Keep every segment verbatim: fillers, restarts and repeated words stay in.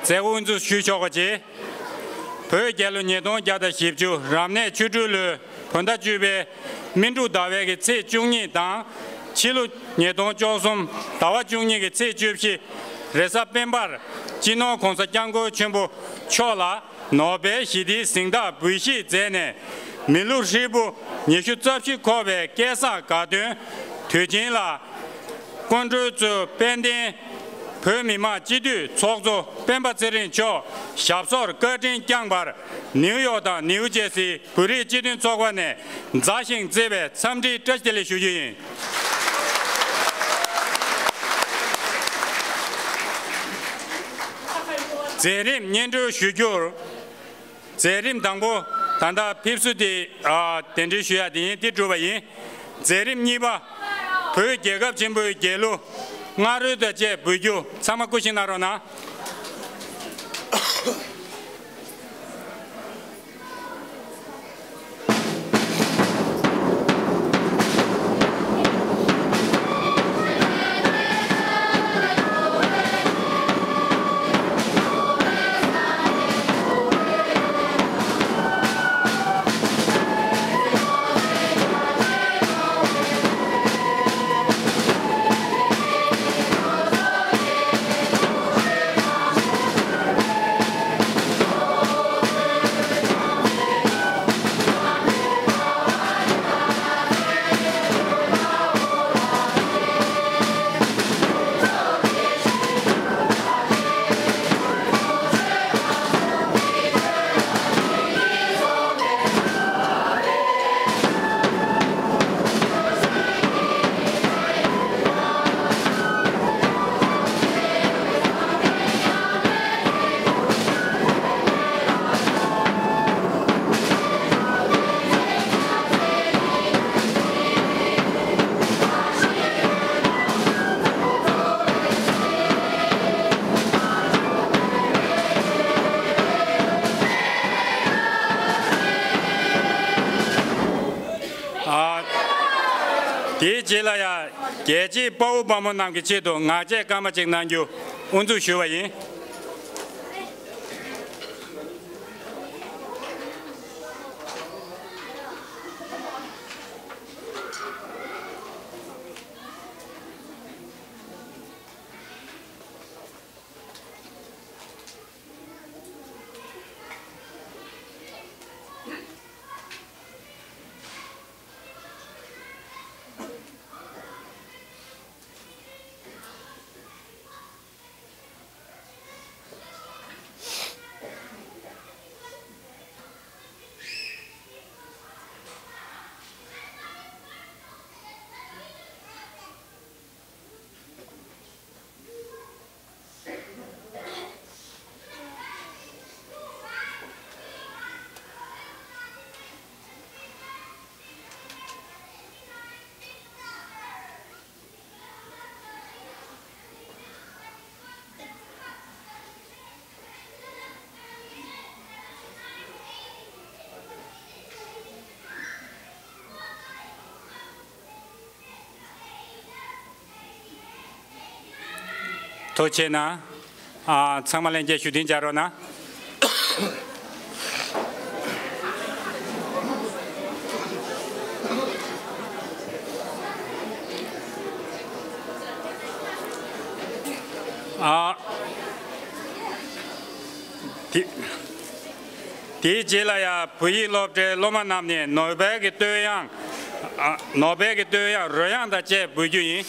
མཛད་སྒོ་དབུ་འཛུགས་ཞུ་ཆོག་པ་བཅས། བོད་རྒྱལ་ལོ་ཉིས་སྟོང་བརྒྱ་དང་བཞི་བཅུ་རབ་གནས་ཆོ་འཕྲུལ་ལོའི་བོད་ཟླ་བཅུ་པའི་སྨིན་དྲུག་ཟླ་བའི་གི་ཚེས་བཅུ་གཉིས་དང་། ཕྱི་ལོ་ཉིས་སྟོང་བཅུ་གསུམ་ཟླ་བ་བཅུ་གཉིས་ཀྱི་ཚེས་བཅུ་བཞི། རེས་གཟའ་སྤེན་པར་སྤྱི་ནོར་༧གོང་ས་༧སྐྱབས་མགོན་ཆེན་པོ་མཆོག་ལ་ནོ་བེལ་ཞི་བདེའི་གཟེངས་རྟགས་འབུལ་བཞེས་མཛད་ནས། མི་ལོ་ཧྲིལ་པོ་ཉི་ཤུ་རྩ་བཞི་འཁོར་བའི་སྐལ་བཟང་དགའ་སྟོན་དུས་ཆེན་ལ། སྐུ་མགྲོན་གཙོས་དཔལ་ལྡན་བོད་མི་མང་སྤྱི་འཐུས་ཚོགས་གཙོ་སྤེན་པ་ཚེ་རིང་མཆོག་ཞབས་སོར་བཀའ་དྲིན་བསྐྱངས་པར། ནིའུ་ཡོག་དང་ནིའུ་ཇེ་སིའི་བོད་རིགས་སྤྱི་མཐུན་ཚོགས་པ་ནས་མཛའ་ཞིང་བརྩེ་བའི་འཚམས་འདྲི་བཀྲ་ཤིས་བདེ་ལེགས་ཞུ་རྒྱུ་ཡིན། མཛད་རིམ་སྙན་སྒྲོན་ཞུ་རྒྱུར། མཛད་རིམ་དང་པོ། ད་ལྟ་ཕེབས་བསུ་དེ། ཨ། གདན་འདྲེན་ཞུ་ཡ་དེ་ཡིན། དེ་གྲུབ་པ་ཡིན། མཛད་རིམ་གཉིས་པ། བོད་རྒྱལ་ཁབ་ཆེན་པོའི་རྒྱལ་གླུ་རྔ་རོལ་དང་བཅས་འབུལ་རྒྱུ། ཚང་མ་སྐུ་བཞེངས་གནང་རོགས་གནང་། ཨ། དེའི་རྗེས་ལ་ཡང་རྒྱལ་གཅེས་དཔའ་བོ་དཔའ་མོ་རྣམས་ཀྱི་ཆེད་དུ་ངག་བཅད་སྐར་མ་གཅིག་གནང་རྒྱུ་དབུ་འཛུགས་ཞུ་བ་ཡིན། ཐུགས་རྗེ་གནང་། ཨ། ཚང་མ་ལྷན་རྒྱས་བཞུགས་གདན་འཇགས་རོགས་གནང་། ཨ། དེ། དེའི་རྗེས་ལ་ཡང་བོད་ཡིག་སློབ་གྲྭའི་སློབ་མ་རྣམས་ནས་ནོ་བེལ་གྱི་བསྟོད་དབྱངས། ཨ། ནོ་བེལ་གྱི་བསྟོད་དབྱངས་རོལ་དབྱངས་དང་བཅས་འབུལ་རྒྱུ་ཡིན།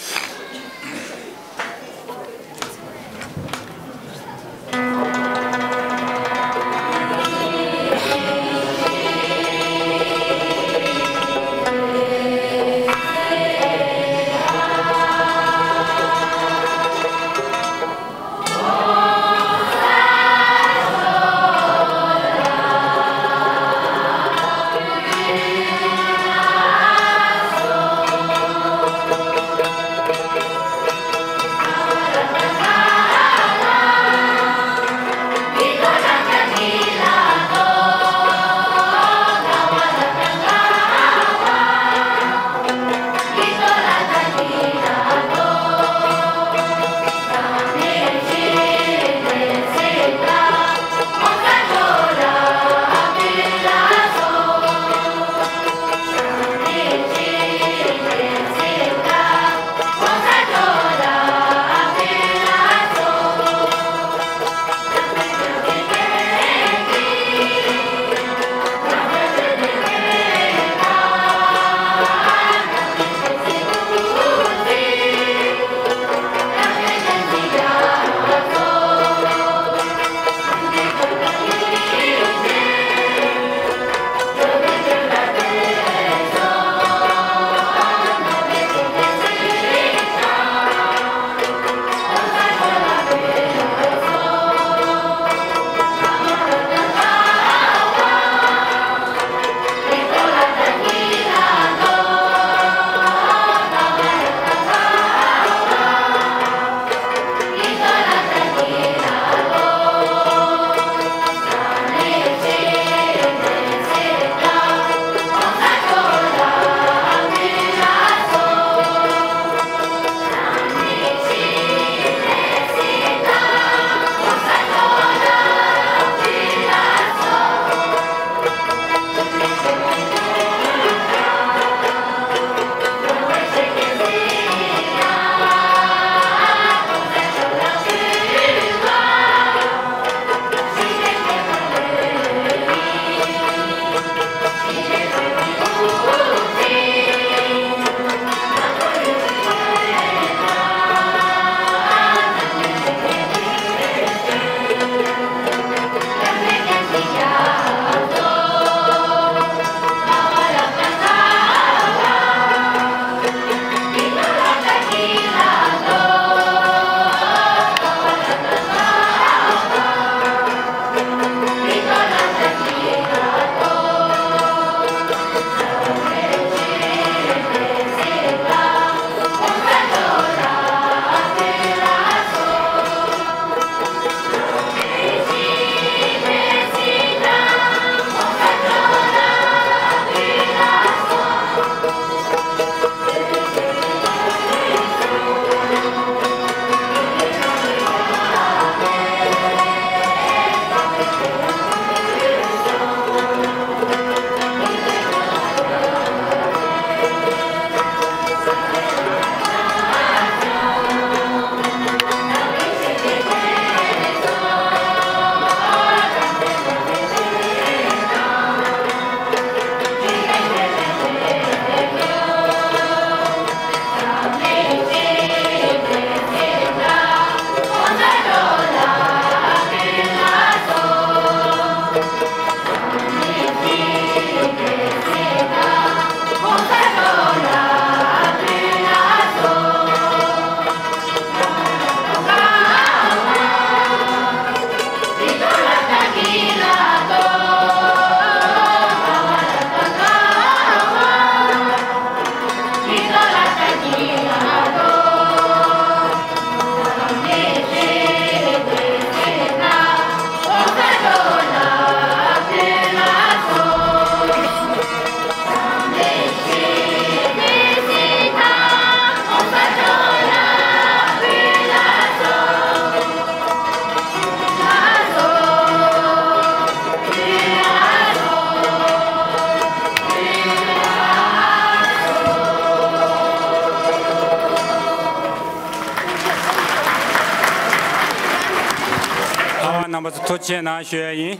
རྣམ་པ་ཚོ་ཐུགས་རྗེ་གནང་ཞུ་ཡ་ཡིན།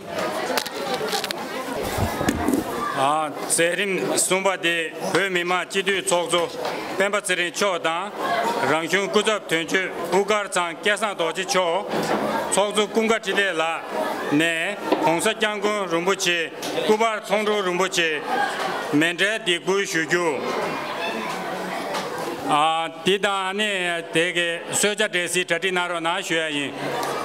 ཨ། མཛད་རིམ་གསུམ་པ་དེ་བོད་མི་མང་སྤྱི་འཐུས་ཚོགས་གཙོ་སྤེན་པ་ཚེ་རིང་མཆོག་དང་། རང་གཞུང་སྐུ་ཚབ་དོན་གཅོད་དབུ་དཀར་ཚང་སྐལ་བཟང་རྡོ་རྗེ་མཆོག་ཚོགས་གཙོ་ཀུན་དགའ་འཕྲིན་ལས་ལགས་ནས་༸གོང་ས་༸སྐྱབས་མགོན་རིན་པོ་ཆེ་སྐུ་པར་ཚོང་དྲུང་རིན་པོ་ཆེ་མཎྜལ་འདེགས་འབུལ་ཞུ་རྒྱུ། ཨ། འདི་དང་ནི་དེ་གའི་གསོལ་ཇ་འབྲས་སིལ་གྲ་སྒྲིག་གནང་རོགས་གནང་ཞུ་ཡ་ཡིན།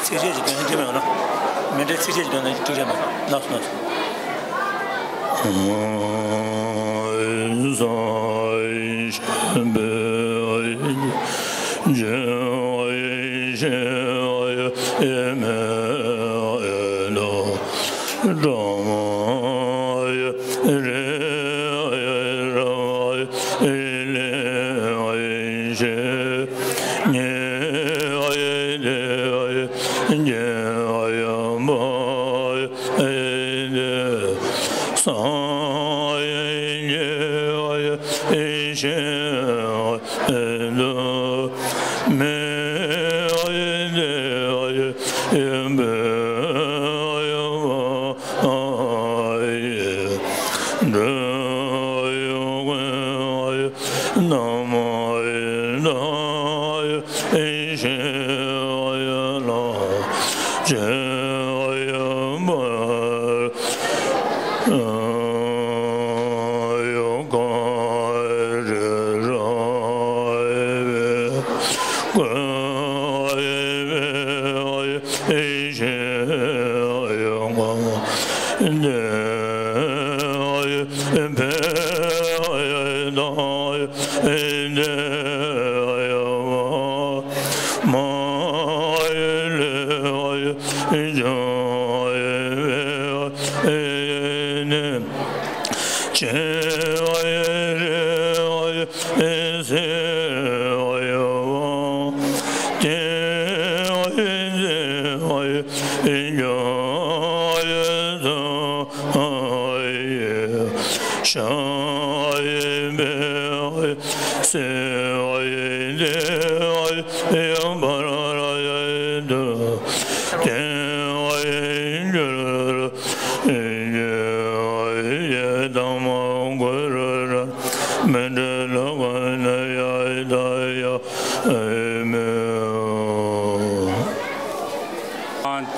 ཚིགས་བཅད་ཅིག་འདོན་ན་འགྲིག་མེད་ན། མཎྜལ་ཚིགས་བཅད་ཅིག་འདོན་ན་འགྲིག་ཅག་མེད། ལགས་སོ་ལགས་སོ།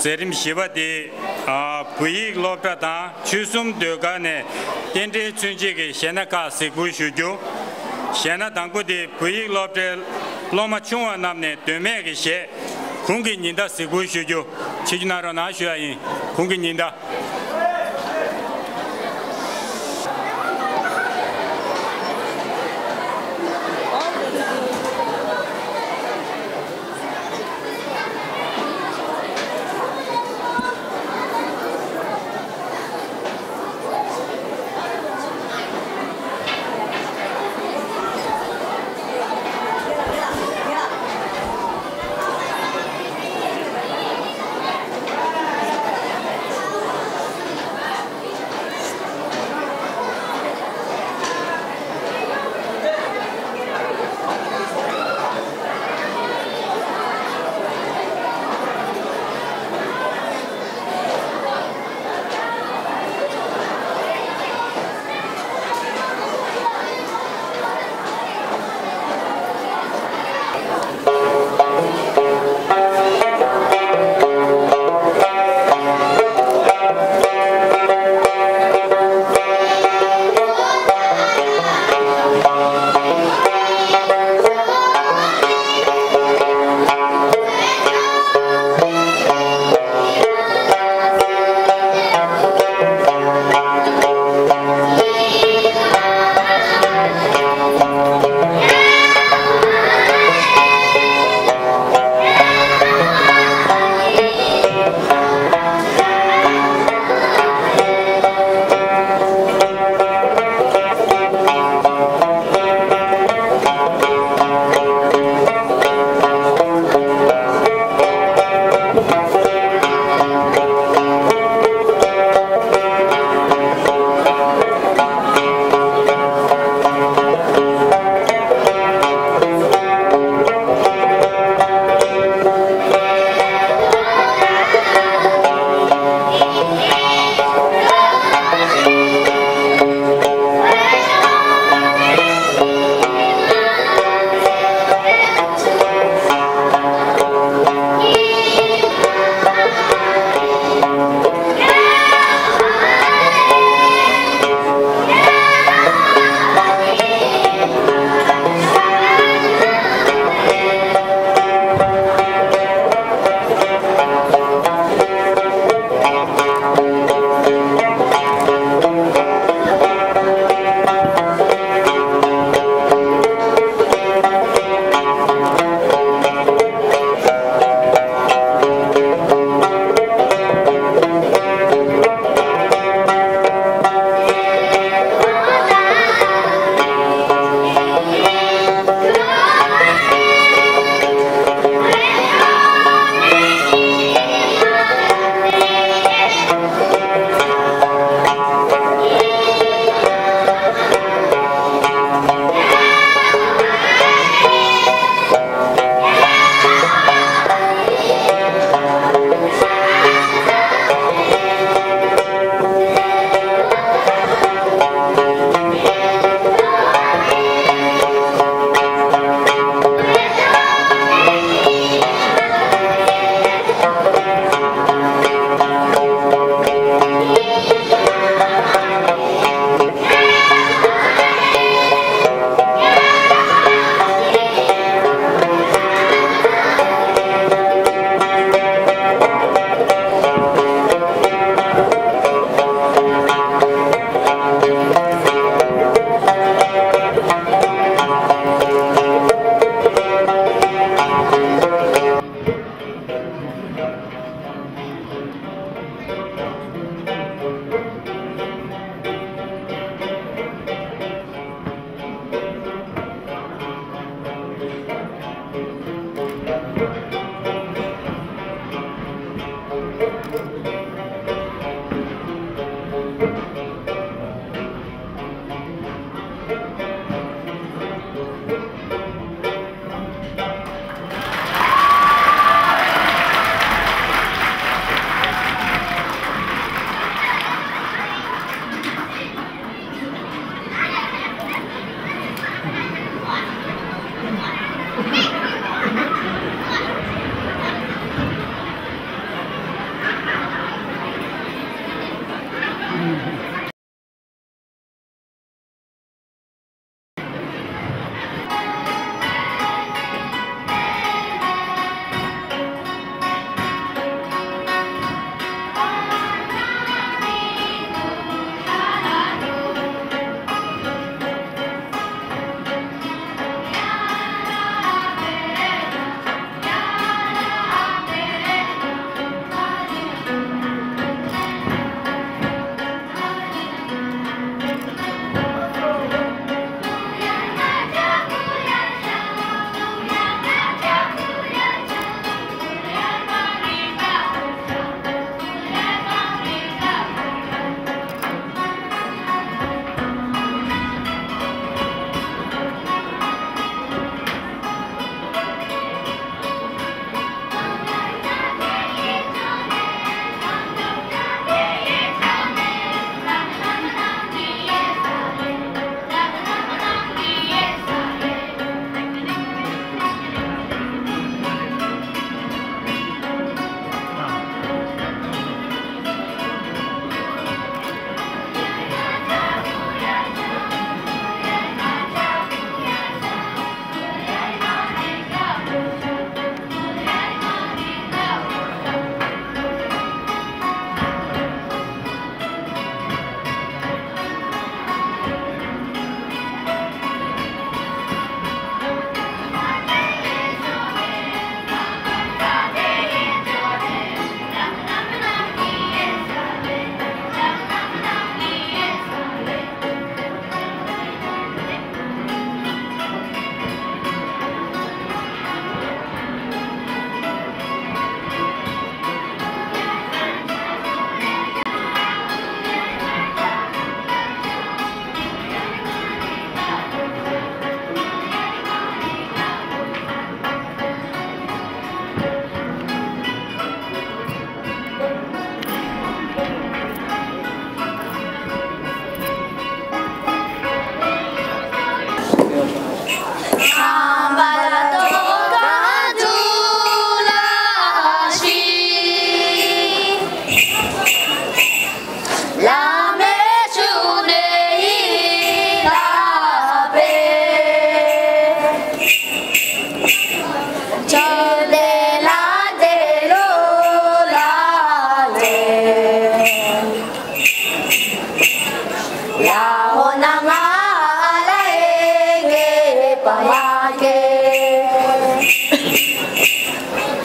མཛད་རིམ་བཞི་པ་དེ། ཨ། བོད་ཡིག་སློབ་གྲྭ་དང་ཆོལ་གསུམ་ཟློས་གར་ནས་རྟེན་འབྲེལ་མཚོན་བྱེད་ཀྱི་གཞས་སྣ་ཁག་གཟིགས་འབུལ་ཞུ་རྒྱུ། གཞས་སྣ་དང་པོ་དེ་བོད་ཡིག་སློབ་གྲྭའི་སློབ་མ་ཆུང་བ་རྣམས་ནས་དོན་མེད་ཀྱི་གཞས་གུང་གི་ཉི་ཟླ་གཟིགས་འབུལ་ཞུ་རྒྱུ། ཆིབས་བསྒྱུར་གནང་རོགས་གནང་ཞུ་ཡ་ཡིན། གུང་གི་ཉི་ཟླ།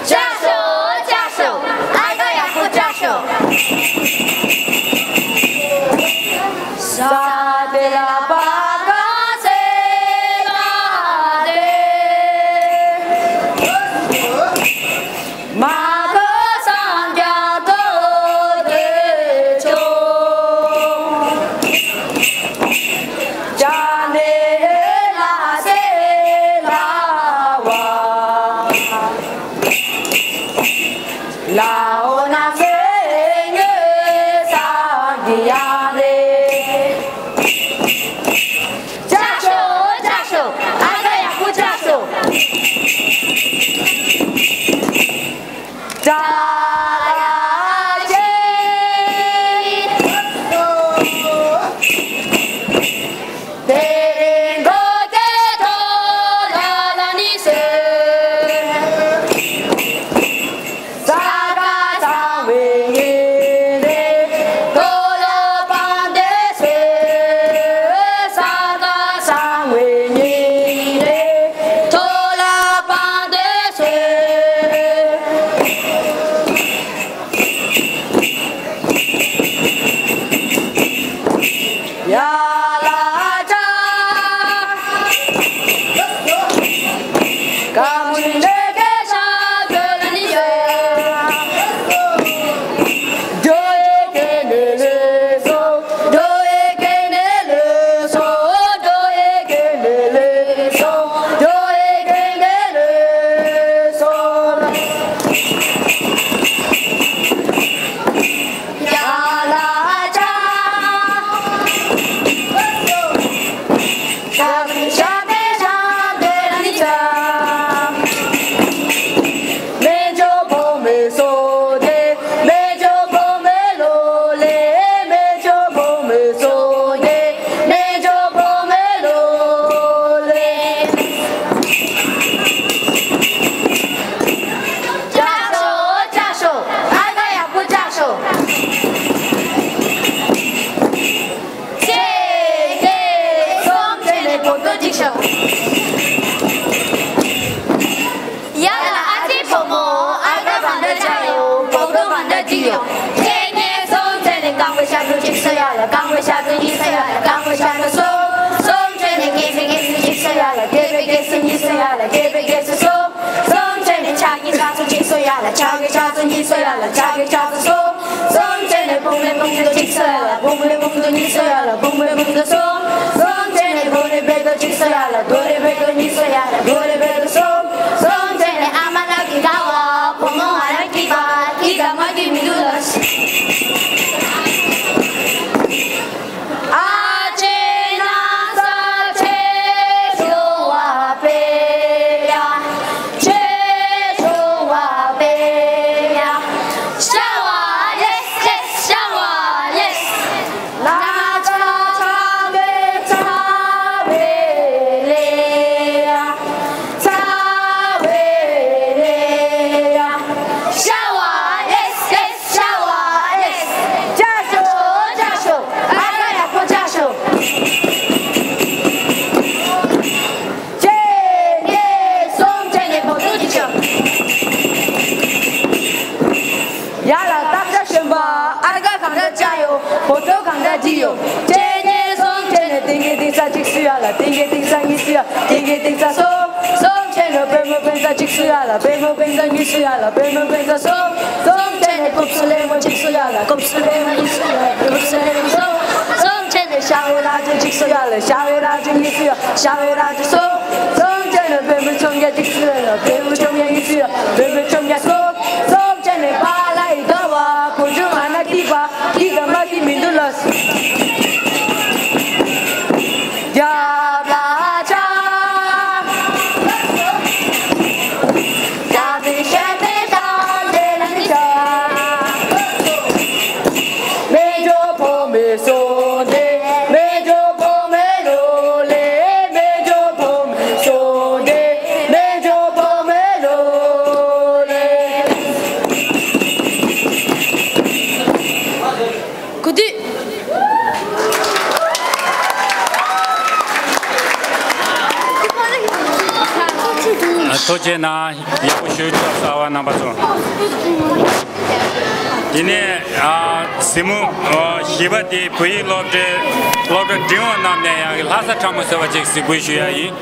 ཅག་ཤོག་ཅག་ཤོག་ཨ་ཀ་ཡག་པོ་ཅག་ཤོག་ཅག་ཤོག་ཅག་ཤོག་ཨ་ཀ་ཡག་པོ་ཅག་ཤོག་སོང་སྟེ་མེ་སྒྱོགས་ཕོ་མོའི་ལོ་ལེ། མེ་སྒྱོགས་ཕོ་མོ་སོང་སྟེ་མེ་སྒྱོགས་ཕོ་མོའི་ལོ་ལེ། ཅག་ཤོག་ཅག་ཤོག་ཨ་ཀ་ཡག་པོ་ཅག་ཤོག་གཅིག་གཉིས་གསུམ་བྱས་ནས་བོ་ཏོ་གཅིག་ཤོག་ཡ་ལ་ཨ་ཅེ་བུ་མོ་ཨ་ཀ་གང་འདྲ་ཅག་ཡོད། བོ་ཏོ་གང་འདྲ་གཅིག་ཡོད། གཅིག་གཉིས་གསུམ་བྱས་ནས་རྐང་པའི་ཤ་དྲུག་གཅིག་སོ་ཡ་ལ། རྐང་པའི་ཤ་དྲུག་གཉིས་སོ་ཡ་ལ། རྐང་པའི་ཤ་དྲུག་གསུམ། གསུམ་བྱས་ནས་སྐེད་པའི་སྐེད་སྲིན་གཅིག་སོ་ཡ་ལ། སྐེད་པའི་སྐེད་སྲིན་གཉིས་སོ་ཡ་ལ། སྐེད་པའི་སྐེད་སྲིན་གསུམ། གསུམ་བྱས་ནས་ཕྱག་གི་ཕྱག་མཚོན་གཅིག་སོ་ཡ་ལ། ཕྱག་གི་ཕྱག་མཚོན་གཉིས་སོ་ཡ་ལ། ཕྱག་གི་ཕྱག་མཚོན་གསུམ། གསུམ་བྱས་ནས་བུང་བའི་བུང་མཛོད་གཅིག་སོ་ཡ་ལ། བུང་བའི་བུང་མཛོད་གཉིས་སོ་ཡ་ལ། བུང་བའི་བུང་མཛོད་གསུམ། གསུམ་བྱས་ནས་རྡོ་རེ་བེ་ཏོ་གཅིག་སོ་ཡ་ལ། རྡོ་རེ་བེ་ཏོ་གཉིས་སོ་ཡ་ལ། རྡོ་རེ་བེ་ཏོ་གསུམ། གསུམ་བྱས་ནས་ཨ་མ་ལགས་ཀྱི་ཀ་བ་བུ་མོ་ང་རང་སྐྱིད་པ་སྐྱིད་དང་མ་སྐྱིད་མི་འདུག་ལ། ཨ་ཅེ་ན་ས་ཆེ་ཤོ་བ་པེ་ཡ། ཆེ་ཤོ་བ་པེ་ཡ། ཤ་བ་ལེས་ལེས་ཤ་བ་ལེས། ལ་ཆ་ཆ་བེ་ཆ་བེ་ལེ་ཡ། ཚ་བེ་ལེ་ཡ། ཤ་བ་ལེས་ལེས་ཤ་བ་ལེས། ཅག་ཤོག་ཅག་ཤོག་ཨ་ཀ་ཡག་པོ་ཅག་ཤོག་གཅིག་གཉིས་གསུམ་བྱས་ནས་བོ་ཏོ་གཅིག་ཤོག་ཡ་ལ་སྟག་ཤ་གཞོན་པ་ཨ་ཀ་གང་འདྲ་ཅག་ཡོད། བོ་ཏོ་གང་འདྲ་གཅིག་ཡོད། གཅིག་གཉིས་གསུམ་བྱས་ནས་ཏིང་གི་ཏིང་ས་གཅིག་སུ་ཡ་ལ། ཏིང་གི་ཏིང་ས་གཉིས་སུ་ཡ། ཏིང་གི་ཏིང་ས་གསུམ། གསུམ་བྱས་ནས་པད་མོ་པད་ས་གཅིག་སུ་ཡ་ལ། པད་མོ་པད་ས་གཉིས་སུ་ཡ་ལ། པད་མོ་པད་ས་གསུམ། གསུམ་བྱས་ནས་ཀུབ་སུ་ལེ་མོ་གཅིག་སུ་ཡ་ལ། ཀུབ་སུ་ལེ་མོ་གཉིས་སུ་ཡ་ལ། ཀུབ་སུ་ལེ་མོ་གསུམ། གསུམ་བྱས་ནས་ཤ་བའི་ར་ཅི་གཅིག་སུ་ཡ་ལ། ཤ་བའི་ར་ཅི་གཉིས་སུ་ཡ། ཤ་བའི་ར་ཅི་གསུམ། གསུམ་བྱས་ནས་པད་མོ་ཆོམ་རྒྱ་གཅིག་སུ་ཡ་ལ། པད་མོ་ཆོམ་རྒྱ་གཉིས་སུ་ཡ། པད་མོ་ཆོམ་རྒྱ་གསུམ། གསུམ་བྱས་ནས་པཱ་ལགས་ཀྱི་ཀ་བ་བུ་ཆུང་ང་ན་སྐྱིད་པ་སྐྱིད་དང་མ་སྐྱིད་མི་འདུག་ལ། རྒྱབ་ལ་ཆ། རྒྱབ་ལ་ཆ། མེ་སྒྱོགས་ཕོ་མོའི་སོང་སྟེ། མེ་སྒྱོགས་ཕོ་མོའི་ལོ་ལེ། མེ་སྒྱོགས་ཕོ་མོའི་སོང་སྟེ། མེ་སྒྱོགས་ཕོ་མོའི་ལོ་ལེ། གུ་དུས། ཐུགས་རྗེ་གནང་། ཡག་པོ་ཞུ་ཆོག་གསར་བ་རྣམ་པ་ཚོ། དེ་ནས་ཨ་གཟིགས་མོ་ཨ་བཞི་པ་དེ་བོད་ཡིག་སློབ་གྲྭའི་སློབ་གྲྭ་འབྲིང་བ་རྣམས་ནས་ཡང་ལྷ་ས་ཁྲ་མོ་ཟེར་བ་ཅིག་གཟིགས་འབུལ་ཞུ་ཡ་ཡིན།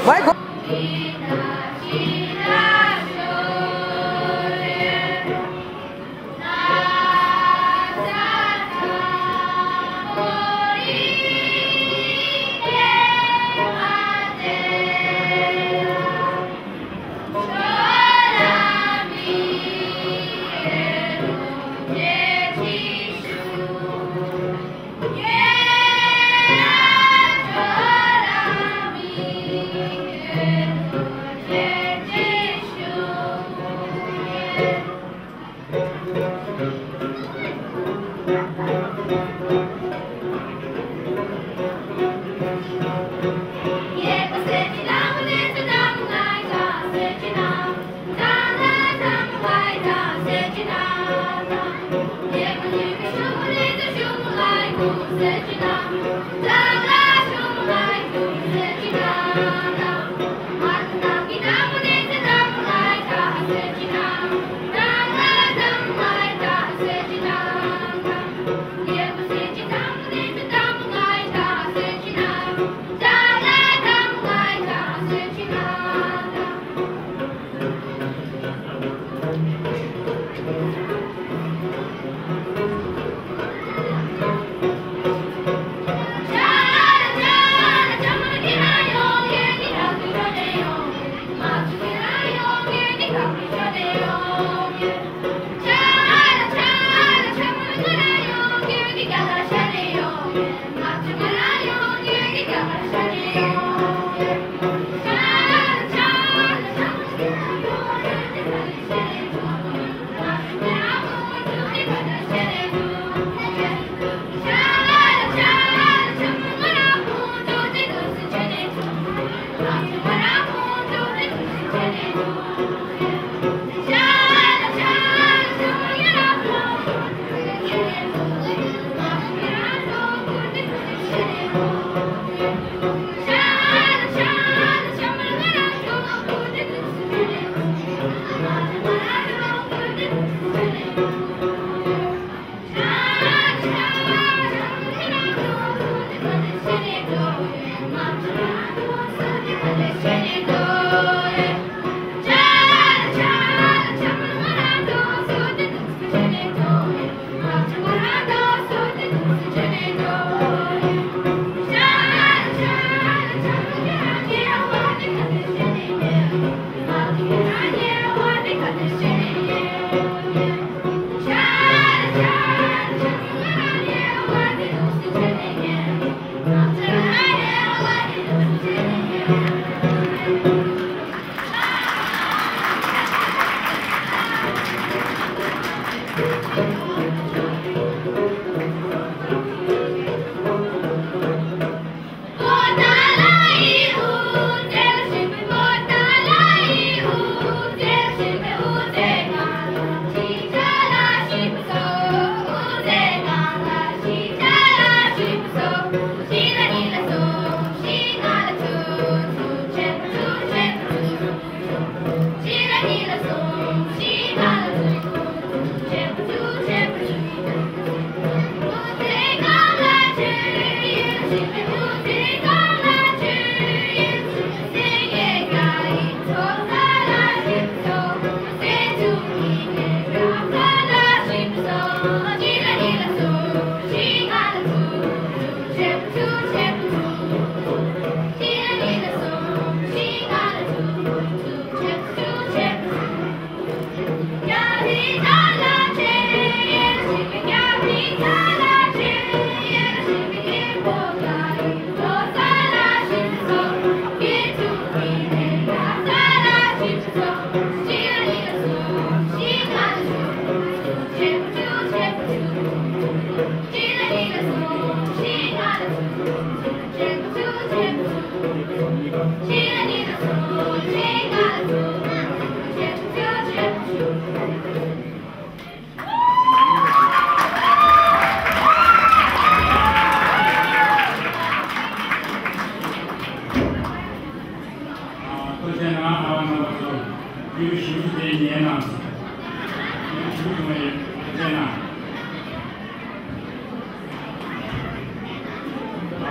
ན།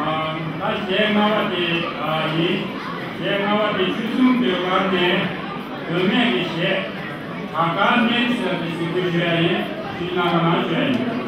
ཨ། ད་གཞས་ལྔ་པ་དེ། ཨ། ཡིན། གཞས་ལྔ་པ་དེ་ཆོལ་གསུམ་ཟློས་གར་ནས་མདོ་སྨད་ཀྱི་གཞས་བྲག་དཀར་གནས་ཟེར་དེ་གཟིགས་འབུལ་ཞུ་ཡ་ཡིན། ཁྱེད་རྣམ་པ་ལ་ཞུ་ཡ་ཡིན།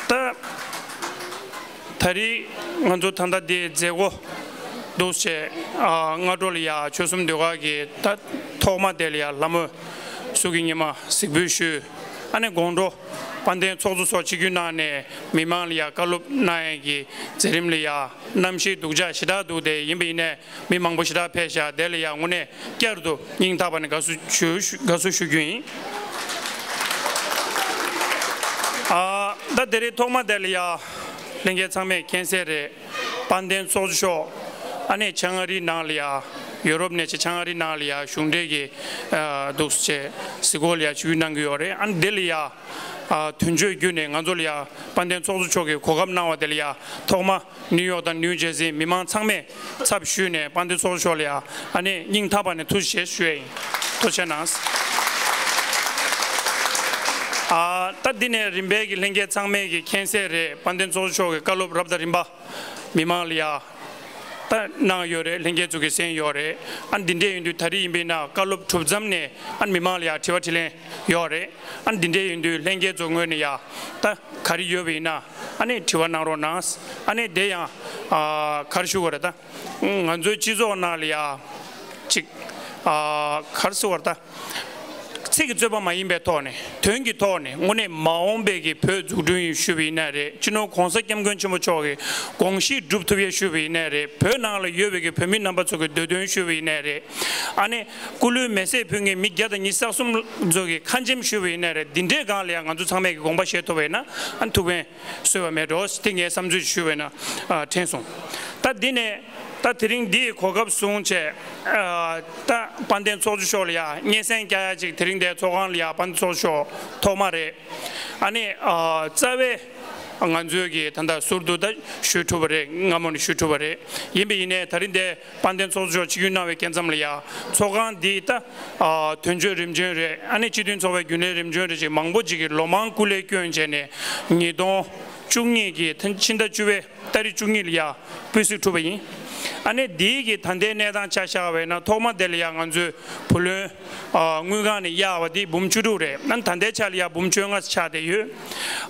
ད། ད་རེས་ང་ཚོ་ད་ལྟ་འདི་མཛད་སྒོ་འདུག་བྱས། ཨ། སྔ་དྲོ་ལ་ཡ་ཆོལ་གསུམ་ཟློས་གར་གྱི་ད་ཐོག་མ་དེ་ལ་ཡ་ལྷ་མོ་གཟུགས་ཀྱི་ཉི་མ་གཟིགས་འབུལ་ཞུས། ཨ་ནི་དགོང་དྲོ་དཔལ་ལྡན་ཚོགས་གཙོ་མཆོག་ཆིབས་བསྒྱུར་གནང་ནས་མི་མང་ལ་ཡ་བཀའ་སློབ་གནང་ཡས་ཀྱི་མཛད་རིམ་ལ་ཡ་གནམ་གཤིས་སྡུག་ཅག་ཞེ་དྲག་འདུག་དེ་ཡིན་པ་ཡིན་ནའི་མི་མང་པོ་ཞེ་དྲག་ཕེབས་ཤག་དེ་ལ་ཡ་དངོས་གནས་བསྐྱར་དུ་སྙིང་ཐག་པ་ནས་དགའ་བསུ་ཞུ་དགའ་བསུ་ཞུ་རྒྱུ་ཡིན། ཨ། ད་དེ་རིང་ཐོག་མ་དེ་ལ་ཡ་ལྷན་རྒྱས་ཚང་མས་མཁྱེན་གསལ་རེད། དཔལ་ལྡན་ཚོགས་གཙོ་མཆོག་ཨ་ནི་བྱང་ཨ་རིའི་ནང་ལ་ཡ། ཡུ་རོབ་ནས་བྱས་བྱང་ཨ་རིའི་ནང་ལ་ཡ་གཞུང་འབྲེལ་གྱི། ཨ། འདུག་སེ་བྱས་གཟིགས་སྐོར་ལ་ཡ་ཆིབས་བསྒྱུར་གནང་གི་ཡོད་རེད། ཨ་ནི་དེ་ལ་ཡ། ཨ། དོན་གཅོད་བརྒྱུད་ནས་ང་ཚོ་ལ་ཡ་དཔལ་ལྡན་ཚོགས་གཙོ་མཆོག་གིས་གོ་སྐབས་གནང་བ་དེ་ལ་ཡ་ཐོག་མ་ནིའུ་ཡོག་དང་ནིའུ་ཇེར་སིའི་མི་མང་ཚང་མས་ཚབ་ཞུས་ནས་དཔལ་ལྡན་ཚོགས་གཙོ་མཆོག་ལ་ཡ་ཨ་ནི་སྙིང་ཐག་པ་ནས་ཐུགས་རྗེ་ཆེ་ཞུ་ཡ་ཡིན། ཐུགས་རྗེ་གནང་། ཨ། ད་འདི་ནས་རིམ་པས་ཀྱི་ལྷན་རྒྱས་ཚང་མས་ཀྱི་མཁྱེན་གསལ་རེད། དཔལ་ལྡན་ཚོགས་གཙོ་མཆོག་གི་བཀའ་སློབ་རབ་དང་རིམ་པ་མི་མང་ལ་ཡ་ད་གནང་ཡོད་རེད། ལྷན་རྒྱས་ཚོ་གིས་གསན་ཡོད་རེད། ཨ། འདི་འདྲས་ཡིན་དུས་ད་རེས་ཡིན་པས་ན་བཀའ་སློབ་གྲུབ་མཚམས་ནས་ཨ་མི་མང་ལ་ཡ་དྲི་བ་དྲིས་ལན་ཡོད་རེད། ཨ། འདི་འདྲས་ཡིན་དུས་ལྷན་རྒྱས་ཚོ་ངོས་ནས་ཡ་ད་ག་རེ་ཡོད་པ་ཡིན་ན་ཨ་ནི་དྲི་བ་གནང་རོགས་གནང་། ཨ་ནི་དེ་ཡང་། ཨ། ག་རེ་ཞུ་དགོས་རེད་ད། ང་ཚོའི་སྤྱི་ཚོགས་ནང་ལ་ཡ་ཅིག་ཨ། ག་རེ་ཟེར་བ་རེད་ད། ཚིག་གི་རྩོད་པ་མ་ཡིན་པའི་ཐོག་ནས་དོན་གྱི་ཐོག་ནས་དངོས་གནས་མ་འོངས་པའི་གི་བོད་འཛུགས་སྐྲུན་ཡིན་ཞུས་པ་ཡིན་ན་རེད། སྤྱི་ནོར་༸གོང་ས་༸སྐྱབས་མགོན་ཆེན་པོ་མཆོག་གི་དགོངས་གཞི་སྒྲུབ་ཐུབ་ཡས་ཞུས་པ་ཡིན་ན་རེད། བོད་ནང་ལ་ཡོད་པའི་གི་བོད་མི་རྣམ་པ་ཚོ་གི་འདོད་དོན་ཞུས་པ་ཡིན་ན་རེད། ཨ་ནི་སྐུ་ལུས་མེ་སྲེག་ཕུལ་མཁན་མི་བརྒྱ་དང་ཉི་ཤུ་རྩ་གསུམ་ཚོ་གི་ཁ་འཆམ་ཞུས་པ་ཡིན་ན་རེད། འདི་འདྲའི་སྒང་ལ་ཡང་ང་ཚོ་ཚང་མས་གི་དགོངས་པ་བཞེས་ཐུབ་པ་ཡིན་ན་ཨ་ནི་ཐུགས་ཕན་གསོས་པ་མེད་འགྲོ། དེ་ངའི་བསམ་ཚུལ་ཞུས་པ་ཡིན་ན་ཨ་དྲན་སོང་། ད་འདི་ནས་ད་དེ་རིང་འདིའི་གོ་སྐབས་བཟུང་བྱས། ཨ། ད་དཔལ་ལྡན་ཚོགས་གཙོ་མཆོག་ལ་ཡ་སྙན་སེང་རྒྱག་ཡ་ཅིག་དེ་རིང་འདིའི་ཚོགས་ཁང་ལ་ཡ་དཔལ་ལྡན་ཚོགས་གཙོ་མཆོག་ཐོག་མ་རེད། ཨ་ནི། ཨ། རྩ་བའི་ང་ཚོའི་གི་ད་ལྟ་ཟུར་དུ་ད་ཞུས་ཐུབ་པ་རེད། སྔ་མོ་ནས་ཞུས་ཐུབ་པ་རེད། ཡིན་པ་ཡིན་ནའི་ད་རིང་འདིའི་དཔལ་ལྡན་ཚོགས་གཙོ་མཆོག་ཆིབས་བསྒྱུར་གནང་བའི་སྐབས་མཚམས་ལ་ཡ་ཚོགས་ཁང་འདི་ད། ཨ། དོན་གཅོད་རིམ་བྱོན་རེད། ཨ་ནི་སྤྱི་མཐུན་ཚོགས་པའི་རྒྱུན་ལས་རིམ་བྱོན་རེད་ཅིག་མང་པོ་ཅིག་གིས་ལོ་མང་སྐུ་ལས་བསྐྱོན་བྱས་ནས་ཉིས་སྟོང་བཅུ་གཉིས་ཀྱི་ཕྱི་ཟླ་བཅུ་པའི་ཏ་རིག་བཅུ་གཉིས་ལ་ཡ་སྤོས་གཟིགས་གྲུབ་པ་ཡིན། ཨ་ནི་འདིའི་གི་ད་ལྟའི་གནས་སྟངས་ཆ་བཞག་པ་ཡིན་ན་ཐོག་མ་དེ་ལ་ཡ་ང་ཚོའི་བུ་ལོན། ཨ། དངུལ་ཁང་ནས་གཡར་བ་དེ་འབུམ་བཅུ་དྲུག་རེད། ཨ་ནི་ད་ལྟའི་ཆ་ལ་ཡ་འབུམ་བཅོ་ལྔ་ཆགས་བསྡད་ཡོད།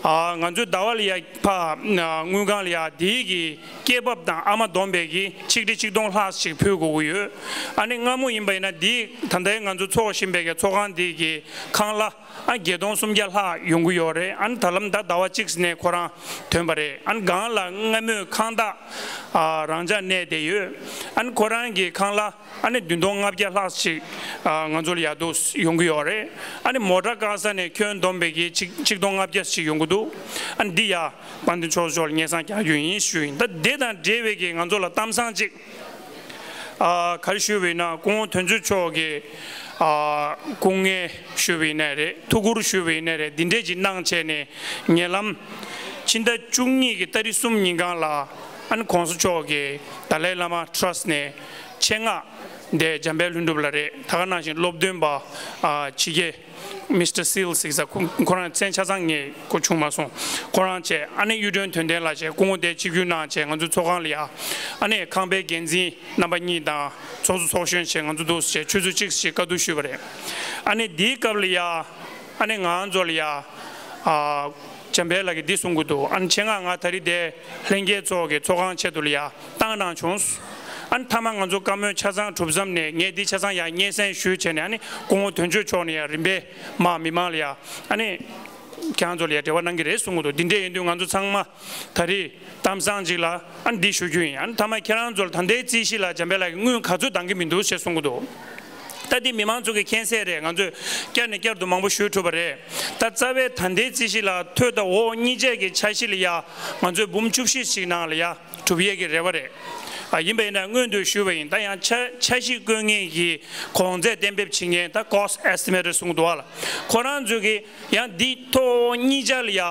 ཨ། ང་ཚོའི་ཟླ་བ་ལ་ཡ་ཕར་དངུལ་ཁང་ལ་ཡ་དེའི་གི་སྐྱེས་འབབ་དང་ཨ་མ་བསྡོམས་པའི་གི་ཆིག་ཁྲི་ཆིག་སྟོང་ལྷག་ཅིག་ཕུལ་དགོས་ཀྱི་ཡོད། ཨ་ནི་སྔ་མོ་ཡིན་པ་ཡིན་ན་དེའི་ད་ལྟའི་ང་ཚོ་འཚོགས་བཞིན་པའི་གི་ཚོགས་ཁང་དེའི་གི་ཁང་གླ། ཨ། བརྒྱད་སྟོང་སུམ་བརྒྱ་ལྷག་ཡོང་གི་ཡོད་རེད། ཨ་ནི་ད་ལམ་ད་ཟླ་བ་གཅིག་ནས་ཁོ་རང་ཐོན་པ་རེད། ཨ་ནི་སྒང་ལ་སྔ་མོའི་ཁང་བདག་ཨ། རང་འཇགས་གནས་བསྡད་ཡོད། ཨ་ནི་ཁོ་རང་གི་ཁང་གླ་ཨ་ནི་བདུན་སྟོང་ལྔ་བརྒྱ་ལྷག་ཅིག་ཨ། ང་ཚོ་ལ་ཡར་དུ་ཡོང་གི་ཡོད་རེད། ཨ་ནི་མོ་ཊ་བཀག་ས་ནས་ཁྱོན་བསྡོམས་པའི་གི་ཆིག་ཆིག་སྟོང་ལྔ་བརྒྱ་ཅིག་ཡོང་གི་འདུག་ཨ་ནི་འདི་ཡ་དཔལ་ལྡན་ཚོགས་གཙོ་མཆོག་ལ་སྙན་སེང་རྒྱག་རྒྱུ་ཡིན་ཞུས་ཡིན། ད་དེ་དང་འབྲེལ་བའི་གི་ང་ཚོ་ལ་གཏམ་བཟང་ཅིག་ཨ། ག་རེ་ཞུས་པ་ཡིན་ན་སྐུ་ངོ་དོན་གཅོད་མཆོག་གིས། ཨ། སྐུ་ངལ་ཞུས་པ་ཡིན་ནའི་རེད། ཐུགས་ཁུར་ཞུས་པ་ཡིན་ནའི་རེད། འདི་འདྲས་ཅིག་གནང་བྱས་ནས་ཉེ་ལམ་ཕྱི་ཟླ་བཅུ་གཉིས་ཀྱི་ཏ་རིག་གསུམ་ཉིན་གང་ལ་ཨ་ནི་༸གོང་ས་མཆོག་གིས་ཏཱ་ལའི་བླ་མ་ཊ་ར་སི་ནས་ཆེད་མངགས་འདས་འཇམ་དཔལ་ལྷུན་གྲུབ་ལགས་རེད། ད་ག་ནང་བཞིན་སློབ་སྟོན་པ། ཨ། ཕྱི་རྒྱལ། མིས་ཊར་སིལ་ཟེར་ས་ཁོ་ཁོ་རང་མཚན་ཆ་ཚང་ངས་གོ་བྱུང་མ་སོང་། ཁོ་རང་བྱས། ཨ་ནི་གཡུ་སྒྲོན་དོན་ལྡན་ལགས་བྱས། སྐུ་ངོ་དེ་ཆིབས་བསྒྱུར་གནང་བྱས་ང་ཚོའི་ཚོགས་ཁང་ལ་ཡ། ཨ་ནི་ཁང་པའི་འགན་འཛིན་རྣམ་པ་གཉིས་དང་ཚོགས་གཙོ་ཚོགས་གཞོན་བྱས་ང་ཚོ་འདུག་སེ་བྱས་ཆུ་ཚོད་གཅིག་ཙམ་ཞིག་བཀའ་བསྡུར་ཞུས་པ་རེད། ཨ་ནི་དེའི་སྐབས་ལ་ཡ། ཨ་ནི་ང་ཚོ་ལ་ཡ། ཨ། འཇམ་དཔལ་ལགས་ཀྱིས་འདི་གསུང་གི་འདུག་ཨ་ནི་ཆེད་མངགས་ང་ད་རེས་དེ་ལྷན་རྒྱས་ཚོ་གི་ཚོགས་ཁང་ཆེད་དུ་ལ་ཡ་བཏང་གནང་བྱུང་། ཨ་ནི་མཐའ་མ་ང་ཚོ་བཀའ་མོལ་ཆ་ཚང་གྲུབ་མཚམས་ནས་ངས་འདི་ཆ་ཚང་ཡང་སྙན་སེང་ཞུས་བྱས་ནས། ཨ་ནི་སྐུ་ངོ་དོན་གཅོད་མཆོག་ནས་ཡང་རིམ་པས་མ་མི་མང་ལ་ཡང་ཨ་ནི་ཁྱེད་རང་ཚོ་ལ་ཡང་འབྲེལ་བ་གནང་གི་རེད་གསུང་གི་འདུག་འདི་འདྲས་ཡིན་དུས་ང་ཚོ་ཚང་མ་ད་རེས་གཏམ་བཟང་ཅིག་ལ་ཨ་ནི་འདི་ཞུ་རྒྱུ་ཡིན། ཨ་ནི་མཐའ་མ་ཁྱེད་རང་ཚོ་ལ་ད་ལྟའི་རྩིས་གཞི་ལ་འཇམ་དཔལ་ལགས་ཀྱིས་དངུལ་ག་ཚོད་འདང་གི་མི་འདུག་ཞེས་གསུང་གི་འདུག་ད་འདི་མི་མང་ཚོ་གིས་མཁྱེན་གསལ་རེད། ང་ཚོས་བསྐྱར་ནས་བསྐྱར་དུ་མང་པོ་ཞུས་གྲུབ་པ་རེད། ད་རྩ་བའི་ད་ལྟའི་རྩིས་གཞི་ལ་ཐོས་དང་འོག་གཉིས་ཆ་གི་འཆར་གཞི་ལ་ཡ་ང་ཚོས་འབུམ་བཅུ་བཞི་ཞིག་ནང་ལ་ཡ་གྲུབ་ཡས་ཀྱི་རེ་བ་རེད། ཨ་ཡིན་པ་ཡིན་ན་སྔོན་དུ་ཞུས་པ་ཡིན། ད་ཡང་འཆར་འཆར་གཞི་བཀོད་མཁན་གྱི་གོང་ཚད་གཏན་འབེབས་བྱེད་མཁན་ད་cost estimator་གསུང་འདུག་བ་ལ། ཁོ་རང་ཚོས་ཀྱི་ཡང་འདི་ཐོག་གཉིས་ཆ་ལ་ཡ་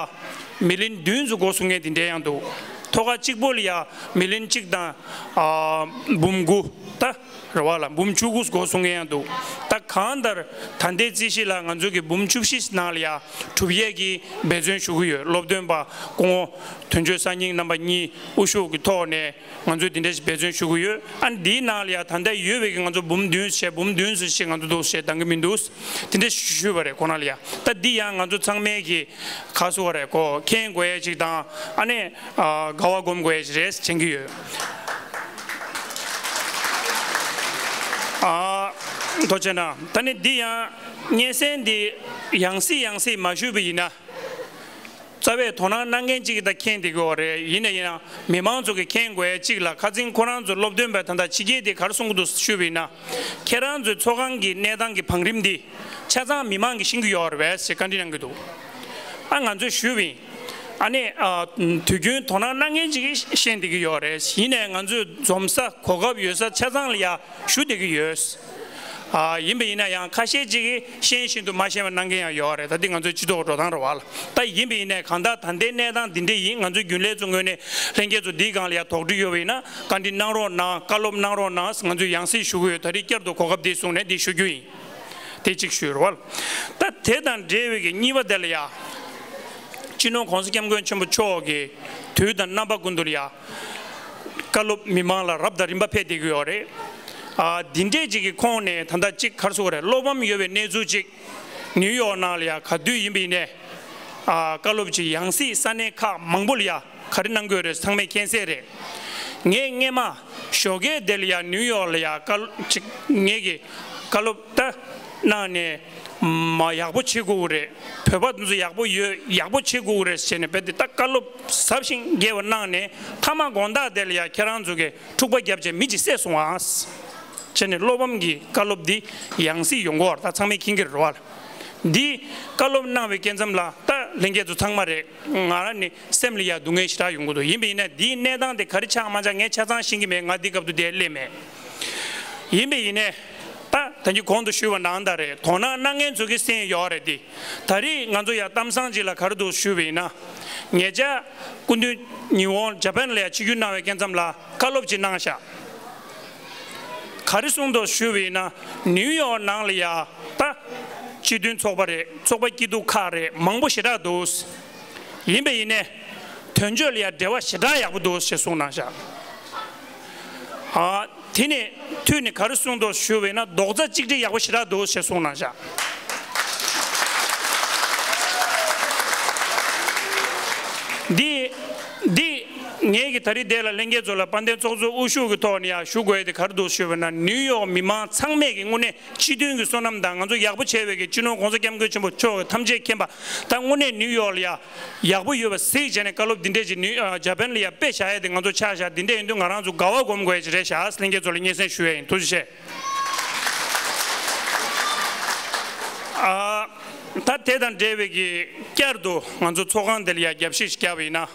མི་ལི་ཡོན་བདུན་ཙམ་དགོས་གསུང་མཁན་དེ་འདྲས་ཡང་འདུག་ཐོག་ཁ་གཅིག་པོ་ལ་ཡ་མི་ལི་ཡོན་གཅིག་དང་ཨ་འབུམ་དགུ་ད་རེད་བ་ལ། འབུམ་བཅུ་དགུ་དགོས་གསུང་མཁན་ཡང་འདུག་ད་གང་ལྟར་ད་ལྟའི་རྩིས་གཞི་ལ་ང་ཚོ་གི་འབུམ་བཅུ་བཞི་ནང་ལ་ཡ་གྲུབ་ཡས་ཀྱི་འབད་བརྩོན་ཞུ་གི་ཡོད། སློབ་སྟོན་པ་སྐུ་ངོ་དོན་གཅོད་གསར་རྙིང་རྣམ་པ་གཉིས་དབུ་བཞུགས་ཀྱི་ཐོག་ནས་ང་ཚོས་འདི་འདྲ་ཞིག་འབད་བརྩོན་ཞུ་གི་ཡོད། ཨ་ནི་འདིའི་ནང་ལ་ཡ་ད་ལྟ་ཡོད་པའི་གི་ང་ཚོ་འབུམ་བདུན་བྱས་འབུམ་བདུན་ཙམ་ཞིག་ང་ཚོ་འདུག་ཞེས་འདང་གི་མི་འདུག་དེ་འདྲ་ཞུས་པ་རེད་ཁོ་ན་ལ་ཡ། ད་འདི་ཡང་ང་ཚོ་ཚང་མའི་གི་ག་སོ་བ་རེད་གོ། མཁྱེན་དགོས་ཡས་ཅིག་དང་ཨ་ནི་ཨ་དགའ་བ་སྒོམ་དགོས་ཡས་ཅིག་རེད་དྲན་གི་ཡོད། ཨ་ཐུགས་རྗེ་གནང་། ད་ནི་འདི་ཡང་སྙན་སེང་འདི་ཡང་སེ་ཡང་སེ་མ་ཞུས་པ་ཡིན་ན། རྩ་བའི་དོ་སྣང་གནང་མཁན་གཅིག་ད་མཁྱེན་བསྡད་ཀྱི་ཡོད་རེད། ཡིན་ན་ཡིན་ན་མི་མང་ཚོ་གི་མཁྱེན་དགོས་ཡ་གཅིག་ལ་ཁ་སང་ཁོ་རང་ཚོ་སློབ་སྟོན་པས་ད་ལྟ་ཕྱི་རྒྱལ་དེ་ག་རེ་གསུང་གི་འདུག་ཞུས་པ་ཡིན་ན། ཁྱེད་རང་ཚོའི་ཚོགས་ཁང་གི་གནས་སྟངས་ཀྱི་བང་རིམ་འདི་ཆ་ཚང་མི་མང་གིས་ཤེས་ཀྱི་ཡོད་རེད་པས་ཞེས་བཀའ་འདྲི་གནང་གི་འདུག་ཨ་ང་ཚོས་ཞུས་པ་ཡིན། ཨ་ནི་ཨ་དུས་རྒྱུན་དོ་སྣང་གནང་མཁན་ཅིག་གིས་ཤེས་བསྡད་ཀྱི་ཡོད་རེད། ཡིན་ནའི་ང་ཚོས་འཛོམས་ས་གོ་སྐབས་ཡོད་ས་ཆ་ཚང་ལ་ཡ་ཞུ་བསྡད་ཀྱི་ཡོད། ཨ་ཡིན་པ་ཡིན་ན་ཡང་ཁ་ཤས་ཅིག་གིས་ཤེས་བཞིན་དུ་མ་ཤེས་པ་གནང་མཁན་ཡང་ཡོད་རེད། ད་འདི་ང་ཚོའི་སྤྱི་ཚོགས་འགྲོ་སྟངས་རེད་བ་ལ། ད་ཡིན་པ་ཡིན་ནའི་གང་ལྟར་ད་ལྟའི་གནས་སྟངས་འདི་འདྲ་ཡིན། ང་ཚོའི་རྒྱུན་ལས་ཚོ་ངོས་ནས་ལྷན་རྒྱས་ཚོ་འདིའི་སྒང་ལ་ཡང་དོགས་འདྲི་ཡོད་པ་ཡིན་ན་བཀའ་འདྲི་གནང་རོགས་གནང་། བཀའ་སློབ་གནང་རོགས་གནང་། ང་ཚོས་ཡང་སེ་ཞུ་གི་ཡོད། ད་རེས་བསྐྱར་དུ་གོ་སྐབས་འདི་བཟུང་ནས་འདི་ཞུ་རྒྱུ་ཡིན། དེ་གཅིག་ཞུས་རེད་བ་ལ། ད་དེ་དང་འབྲེལ་བའི་གི་གཉིས་པ་དེ་ལ་ཡ། སྤྱི་ནོར་༸གོང་ས་༸སྐྱབས་མགོན་ཆེན་པོ་མཆོག་གིས་དུས་དང་རྣམ་པ་ཀུན་ཏུ་ལ་ཡ། བཀའ་སློབ་མི་མང་ལ་རབ་དང་རིམ་པ་ཕེབས་བསྡད་ཀྱི་ཡོད་རེད། ཨ་འདི་འདྲས་ཅིག་གི་ཁོངས་ནས་ད་ལྟ་གཅིག་ག་རེ་ཟེར་དགོས་རེད། བློ་ཕམ་ཡོད་པའི་གནས་ཚུལ་ཅིག་ནིའུ་ཡོག་ནང་ལ་ཡ་ག་དུས་ཡིན་པ་ཡིན་ནའི། ཨ་བཀའ་སློབ་ཅིག་ཡང་སྲིད་ས་གནས་ཁག་མང་པོ་ལ་ཡ་ག་རེ་གནང་དགོས་རེད་ཚང་མས་མཁྱེན་གསལ་རེད། ངས་སྔས་མ་ཞོགས་ཀས་དེ་ལ་ཡ་ནིའུ་ཡོག་ལ་ཡ་བཀའ་སློབ་ཅིག་ངས་ཀྱི་བཀའ་སློབ་ད་གནང་ནས་མ་ཡག་པོ་བྱེད་དགོས་རེད། བོད་པ་དེ་ཚོ་ཡག་པོ་ཡོད། ཡག་པོ་བྱེད་དགོས་རེད་ཟེར་ནས་རྦད་དེ་ད་བཀའ་སློབ་ཟབ་ཞིང་རྒྱས་པ་གནང་ནས་མཐའ་མ་དགོང་དག་དེ་ལ་ཡ་ཁྱེད་རང་ཚོ་གིས་འཁྲུག་པ་བརྒྱབ་བྱས་མི་གཅིག་བསད་སོང་ཨ། བྱས་ནས་བློ་ཕམ་གྱི་བཀའ་སློབ་འདི་ཡང་སྲིད་ཡོང་གི་ཡོད་རེད། ད་ཚང་མས་མཁྱེན་གྱི་རེད་བ་ལ། འདི་བཀའ་སློབ་གནང་བའི་སྐབས་མཚམས་ལ་ད་ལྷན་རྒྱས་ཚོ་ཚང་མ་རེད། ང་རང་ནི་སེམས་ལ་ཡ་སྡུག་བསྔལ་ཞེ་དྲག་ཡོང་གི་འདུག་ཡིན་པ་ཡིན་ན་འདིའི་གནས་སྟངས་དེ་ག་རེ་ཆགས་མ་ཆགས་ངས་ཆ་ཚང་ཤེས་ཀྱི་མེད། ང་འདི་སྐབས་དུ་འདིར་སླེབས་མེད། ཡིན་པ་ཡིན་ནའི་ད་ད་གིན་གོང་དུ་ཞུས་པ་ནང་ལྟར་རེད། དོ་སྣང་གནང་མཁན་ཚོ་གིས་གསན་ཡོད་རེད། འདི་ད་རེས་ང་ཚོ་ཡ་གཏམ་བཟང་ཅིག་ལ་ག་རེ་འདུག་ཞུས་པ་ཡིན་ན། ཉེ་ཆར་སྐུ་མདུན་ཉི་ཧོང་ཇ་པན་ལ་ཡ་ཆིབས་བསྒྱུར་གནང་བའི་སྐབས་མཚམས་ལ་བཀའ་སློབ་ཅིག་གནང་ཤག་ག་རེ་གསུངས་འདུག་ཞུས་པ་ཡིན་ན། ནིའུ་ཡོག་ནང་ལ་ཡ་ད་སྤྱི་མཐུན་ཚོགས་པ་རེད། ཚོགས་པ་སྐྱིད་སྡུག་ཁག་རེད། མང་པོ་ཞེ་དྲག་འདུག་ཡིན་པ་ཡིན་ནའི་དོན་གཅོད་ལ་ཡ་འབྲེལ་བ་ཞེ་དྲག་ཡག་པོ་འདུག་ཞེས་གསུངས་གནང་ཤག་ཨ་དེ་ནས་མཐུད་ནས་ག་རེ་གསུངས་འདུག་ཞུས་པ་ཡིན་ན། རྡོག་རྩ་གཅིག་སྒྲིལ་ཡག་པོ་ཞེ་དྲག་འདུག་ཞེས་གསུངས་གནང་ཤག་འདི་འདི་ངས་ཀྱི་ད་རེས་འདི་ལ་ལྷན་རྒྱས་ཚོ་ལ་དཔལ་ལྡན་ཚོགས་གཙོ་དབུ་བཞུགས་ཀྱི་ཐོག་ནས་ཡང་ཞུ་དགོས་ཡ་དེ་ག་རེ་འདུག་ཞུས་པ་ན། ནིའུ་ཡོག་མི་མང་ཚང་མས་ཀྱི་དངོས་གནས་སྤྱི་མཐུན་གྱི་བསོད་ནམས་དང་ང་ཚོ་ཡག་པོ་བྱས་པའི་གི་སྤྱི་ནོར་༸གོང་ས་༸སྐྱབས་མགོན་ཆེན་པོ་མཆོག་གི་ཐམས་ཅད་མཁྱེན་པ་ད་དངོས་གནས་ནིའུ་ཡོག་ལ་ཡ་ཡག་པོ་ཡོད་པ་གཟིགས་བྱས་ནས་བཀའ་སློབ་འདི་འདྲས་ཀྱི་ནིའུ་ཨ་ཇ་པན་ལ་ཡ་དཔེ་བཞག་ཡ་དེ་ང་ཚོ་ཆགས་བཞག་འདི་འདྲས་ཡིན་དུས་ང་རང་ཚོ་དགའ་བ་སྒོམ་དགོས་ཡ་ཅིག་རེད་ཤག་ལྷན་རྒྱས་ཚོ་ལ་སྙན་སེང་ཞུ་ཡ་ཡིན། ཐུགས་རྗེ་ཆེ། ཨ་ད་དེ་དང་འབྲེལ་བའི་གི་བསྐྱར་དུ་ང་ཚོ་ཚོགས་ཁང་འདི་ལ་ཡ་རྒྱབ་བཤིག་བརྒྱབ་པ་ཡིན་ན།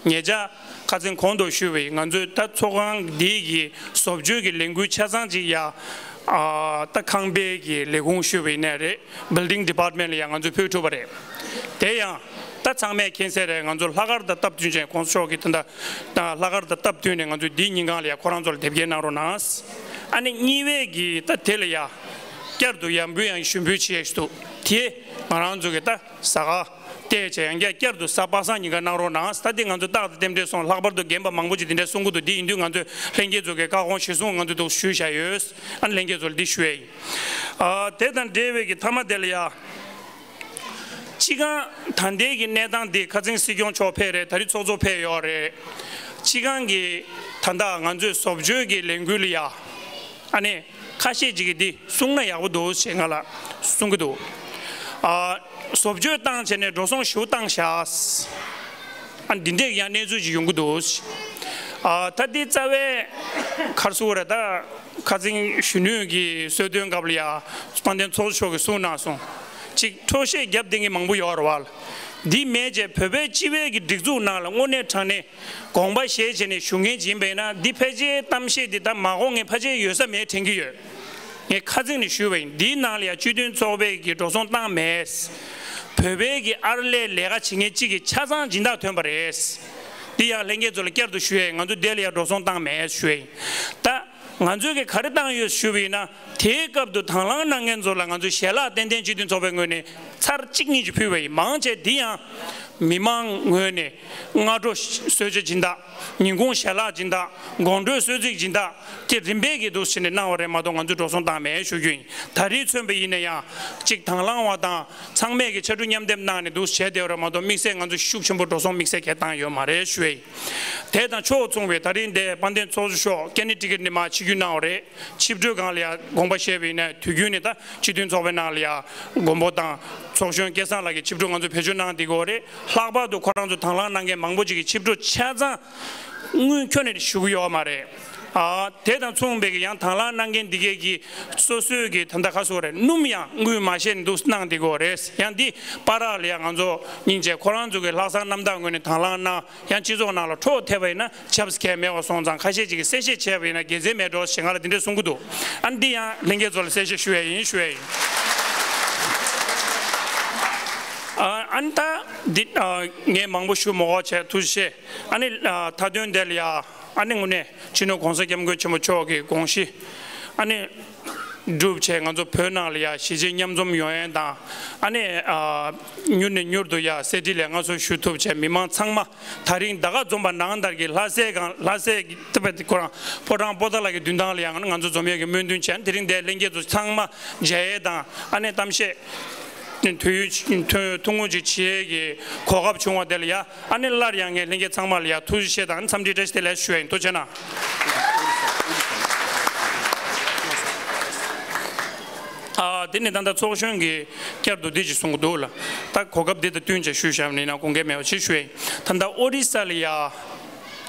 ཉེ་ཆར་ཁ་སང་གོང་དུ་ཞུས་པའི་ང་ཚོའི་ད་ཚོགས་ཁང་འདིའི་གི་བཟོ་བཅོས་ཀྱི་ལས་འགུལ་ཆ་ཚང་ཅིག་ཡ་ཨ་ད་ཁང་པའི་གི་ལས་ཁུངས་ཞུས་པ་ཡིན་ནའི་རེད། Building Department་ལ་ཡ་ང་ཚོས་ཕུལ་ཐུབ་པ་རེད། དེ་ཡང་ད་ཚང་མས་མཁྱེན་གསལ་རེད། ང་ཚོ་ལྷག་དཀར་དང་སྟབས་བསྟུན་བྱས་༸གོང་ས་མཆོག་གིས་ད་ལྟ་ད་ལྷག་དཀར་དང་སྟབས་བསྟུན་ནས་ང་ཚོས་འདིའི་ཉིན་གང་ལ་ཡ་ཁོ་རང་ཚོ་ལ་དེབ་སྐྱེལ་གནང་རོགས་གནང་། ཨ་ནི་གཉིས་པའི་གི་ད་དེ་ལ་ཡ་བསྐྱར་དུ་ཡར་འབུལ་ཡང་ཞུ་འབུལ་བྱེད་ཡས་ཞུ་འདུག་དེ་ང་རང་ཚོ་གི་ད་ཟ་ཁང་བལྟས་བྱས་ཡང་བསྐྱར་བསྐྱར་དུ་གཟའ་པ་སངས་ཉིན་ཀ་གནང་རོགས་གནང་། ད་འདི་ང་ཚོ་རྟག་ཏུ་རྟེན་འབྲེལ་སོང་ལྷག་པར་དུ་རྒན་པ་མང་པོ་ཅིག་འདི་འདྲ་གསུང་གི་འདུག་འདི་ཡིན་དུས་ང་ཚོས་ལྷན་རྒྱས་ཚོ་གི་བཀའ་དགོངས་གཞིར་བཟུང་ང་ཚོས་འདུག་ཞུས་བཞག་ཡོད། ཨ་ནི་ལྷན་རྒྱས་ཚོ་ལ་འདི་ཞུ་ཡས་ཡིན། ཨ་དེ་དང་འབྲེལ་བའི་གི་མཐའ་མ་དེ་ལ་ཡ། སྤྱི་ཁང་ད་ལྟའི་གི་གནས་སྟངས་འདི་ཁ་སང་སྲིད་སྐྱོང་མཆོག་ཕེབས་རེད། ད་རེས་ཚོགས་གཙོ་ཕེབས་ཡོད་རེད། སྤྱི་ཁང་གི་ ད་ལྟ་ང་ཚོས་བཟོ་བཅོས་ཀྱི་ལས་འགུལ་ལ་ཡ། ཨ་ནི་ཁ་ཤས་ཅིག་གིས་འདི་གསུངས་ན་ཡག་པོ་འདུག་ཞེས་ང་ལ་གསུང་གི་འདུག་ཨ། བཟོ་བཅོས་བཏང་བྱས་ནས་འགྲོ་སོང་ཞེ་པོ་བཏང་བཞག་ཨ། འདི་འདྲས་ཀྱི་ཡང་གནས་ཚུལ་ཅིག་ཡོང་གི་འདུག་ཨ། ད་འདི་རྩ་བའི་ག་རེ་ཟེར་དགོས་རེད། ད་ཁ་སང་གཞོན་ནུ་གི་གསོལ་སྟོན་སྐབས་ལ་ཡ་དཔལ་ལྡན་ཚོགས་གཙོ་མཆོག་གིས་གསུངས་གནང་སོང་། ཅིག་འཕྲོ་བཤད་རྒྱབ་བསྡད་མཁན་མང་པོ་ཡོད་རེད་བ། འདི་མེད་བྱས་བོད་པའི་སྤྱི་པའི་གི་སྒྲིག་འཛུགས་ནང་ལ་དངོས་གནས་དྲང་གནས་དགོངས་པ་བཞེས་བྱས་ནས་བཞུགས་མཁན་ཅིག་ཡིན་པ་ཡིན་ན། འདི་ཕལ་ཆེར་གཏམ་བཤད་འདི་ད་མ་གོ་མཁན་ཕལ་ཆེར་ཡོད་ས་མེད་དྲན་གྱི་ཡོད། ངས་ཁ་ཚིག་ནས་ཞུས་པ་ཡིན། འདིའི་ནང་ལ་ཡང་སྤྱི་མཐུན་ཚོགས་པས་ཀྱི་འགྲོ་སོང་བཏང་མེད། བོད་པའི་གི་ཨར་ལས་ལས་ཀ་བྱེད་མཁན་གཅིག་གིས་ཆ་ཚང་སྦྱིན་བདག་ཐོན་པ་རེད། འདི་ཡང་ལྷན་རྒྱས་ཚོ་ལ་བསྐྱར་དུ་ཞུ་ཡས། ང་ཚོ་འདི་ལ་ཡང་འགྲོ་སོང་བཏང་མེད་ཞུ་ཡས་ཡིན། ད་ང་ཚོས་གི་ག་རེ་བཏང་ཡོད་ཞུས་པ་ཡིན་ན། དེའི་སྐབས་དུ་དང་བླངས་གནང་མཁན་ཚོ་ལ་ང་ཚོས་ཞལ་ལག་ཏན་ཏན་སྤྱི་མཐུན་ཚོགས་པའི་ངོས་ནས་ཚར་གཅིག་གཉིས་ཅིག་ཕུལ་བ་ཡིན། མང་ཆེ་འདི་ཡང་མི་མང་ངོས་ནས་སྔ་དྲོ་གསོལ་ཇ་སྦྱིན་བདག་ཉིན་གུང་ཞལ་ལག་སྦྱིན་བདག་དགོང་དྲོའི་གསོལ་ཚིགས་སྦྱིན་བདག་དེ་རིམ་པས་ཀྱིས་འདུག་བྱས་ནས་གནང་བ་རེད་མ་གཏོགས། ང་ཚོས་འགྲོ་སོང་བཏང་མེད་ཞུ་རྒྱུ་ཡིན། ད་རེས་མཚོན་པ་ཡིན་ན་ཡང་གཅིག་དང་བླངས་པ་དང་ཚང་མས་ཀྱི་ཕྱར་གྲུ་མཉམ་འདེགས་གནང་ནས་འདུག་བྱས་བསྡད་པ་རེད་མ་གཏོགས། དམིགས་བསལ་ང་ཚོ་ཤུགས་ཆེན་པོ་འགྲོ་སོང་དམིགས་བསལ་གྱིས་བཏང་ཡོད་མ་རེད་ཞུ་ཡས་ཡིན། དེ་དང་ཕྱོགས་མཚུངས་པའི་ད་རིང་འདིར་དཔལ་ལྡན་ཚོགས་གཙོ་མཆོག་ཀེ་ནི་ཊི་ཀེཊ་ནས་མར་ཆིབས་བསྒྱུར་གནང་བ་རེད། ཆིབས་གྲོས་སྒང་ལ་ཡང་དགོངས་པ་བཞེས་པ་ཡིན་ན། དུས་རྒྱུན་ནས་ད་སྤྱི་མཐུན་ཚོགས་པའི་ནང་ལ་ཡང་མགོན་པོ་དང་ཚོགས་གཞོན་སྐལ་བཟང་ལགས་ཀྱིས་ཆིབས་གྲོས་ང་ཚོ་བེད་སྤྱོད་གནང་བསྡད་ཀྱི་ཡོད་རེད། ལྷག་པར་དུ་ཁོ་རང་ཚོ་དང་བླངས་གནང་མཁན་མང་པོ་ཅིག་གིས་ཆིབས་གྲོས་ཆ་ཚང་དངུལ་ཁྱོན་ནས་ཞུ་གི་ཡོད་མ་རེད། ཨ། དེ་དང་མཚུངས་པའི་གི་ཡང་དང་བླངས་གནང་མཁན་འདི་གས་ཀྱིས་སོ་སོའི་གི་ད་ལྟ་ག་རེ་ཟེར་དགོས་རེད། སྣུམ་ཡང་དངུལ་མ་བཞེས་ནས་འདུག་གནང་བསྡད་ཀྱི་ཡོད་རེད། ཡང་འདི་བར་ལ་ཡང་ང་ཚོ་སྙིང་རྗེ། ཁོ་རང་ཚོ་གི་ལྷག་བསམ་རྣམ་དག་ངོས་ནས་དང་བླངས་གནང་། ཡང་སྤྱི་ཚོགས་ནང་ལ་འཕྲོ་ཐེབས་པ་ཡིན་ན་ཆབས་གལ་མེད་པ་སོང་ཙང་། ཁ་ཤས་ཅིག་གིས་གསལ་བཤད་བྱས་པ་ཡིན་ན་དགེ་མཚན་མེད་འགྲོ་ཞེས་ང་ལ་འདི་འདྲས་གསུང་གི་འདུག་ཨ་ནི་འདི་ཡང་ལྷན་རྒྱས་ཚོ་ལ་གསལ་བཤད་ཞུ་ཡས་ཡིན། ཞུ་ཡས་ཡིན། ཨ་ཨ་ནི་ད་འདི་ཨ་ངས་མང་པོ་ཞུ་མ་དགོས་བྱས་ཐུགས་རྗེ་ཆེ། ཨ་ནི་ཨ་མཐའ་དོན་དེ་ལ་ཡ་ཨ་ནི་དངོས་གནས་སྤྱི་ནོར་༸གོང་ས་༸སྐྱབས་མགོན་ཆེན་པོ་མཆོག་གི་དགོངས་གཞི་ཨ་ནི་སྒྲུབ་བྱས། ང་ཚོ་བོད་ནང་ལ་ཡ་གཞིས་བྱེས་མཉམ་འཛོམས་ཡོང་ཡས་དང་། ཨ་ནི་ཨ་མྱུར་ནས་མྱུར་དུ་ཡ་གསེར་ཁྲི་ལས་མངའ་གསོལ་ཞུ་ཐུབ་བྱས། མི་མང་ཚང་མ་དེ་རིང་ད་ག་འཛོམས་པ་ནང་ལྟར་གྱི་ལྷ་སའི་སྒང་། ལྷ་སའི་གི་ཏི་པད་ཁོ་རང་ཕོ་བྲང་པོ་ཏཱ་ལ་གི་མདུན་ཐང་ལ་ཡ་ང་ཚོ་འཛོམས་ཡས་ཀྱི་སྨོན་འདུན་བྱས། དེ་རིང་འདིར་ལྷན་རྒྱས་ཚོ་ཚང་མ་མཇལ་ཡས་དང་། ཨ་ནི་གཏམ་བཤད་དུས་ཐུང་ཐུང་ངུ་ཅིག་བྱེད་ཡས་ཀྱི་གོ་སྐབས་བྱུང་བ་དེ་ལ་ཡ། ཨ་ནི་སླར་ཡང་ངས་ལྷན་རྒྱས་ཚང་མ་ལ་ཡ་ཐུགས་རྗེ་ཆེ་དང་འཚམས་འདྲི་བཀྲ་ཤིས་བདེ་ལེགས་ཞུ་ཡ་ཡིན། ཐུགས་རྗེ་གནང་། ཨ་དེ་ནས་ད་ལྟ་ཚོགས་གཞོན་གྱིས་བསྐྱར་དུ་འདི་ཅིག་གསུང་གི་འདུག་ལ། ད་གོ་སྐབས་འདི་དང་བསྟུན་བྱས་ཞུས་བཞག་ནས་ན་དགོངས་འགལ་མེད་པ་ཅིག་ཞུ་ཡ་ཡིན། ད་ལྟ་ཨོ་རི་ས་ལ་ཡ་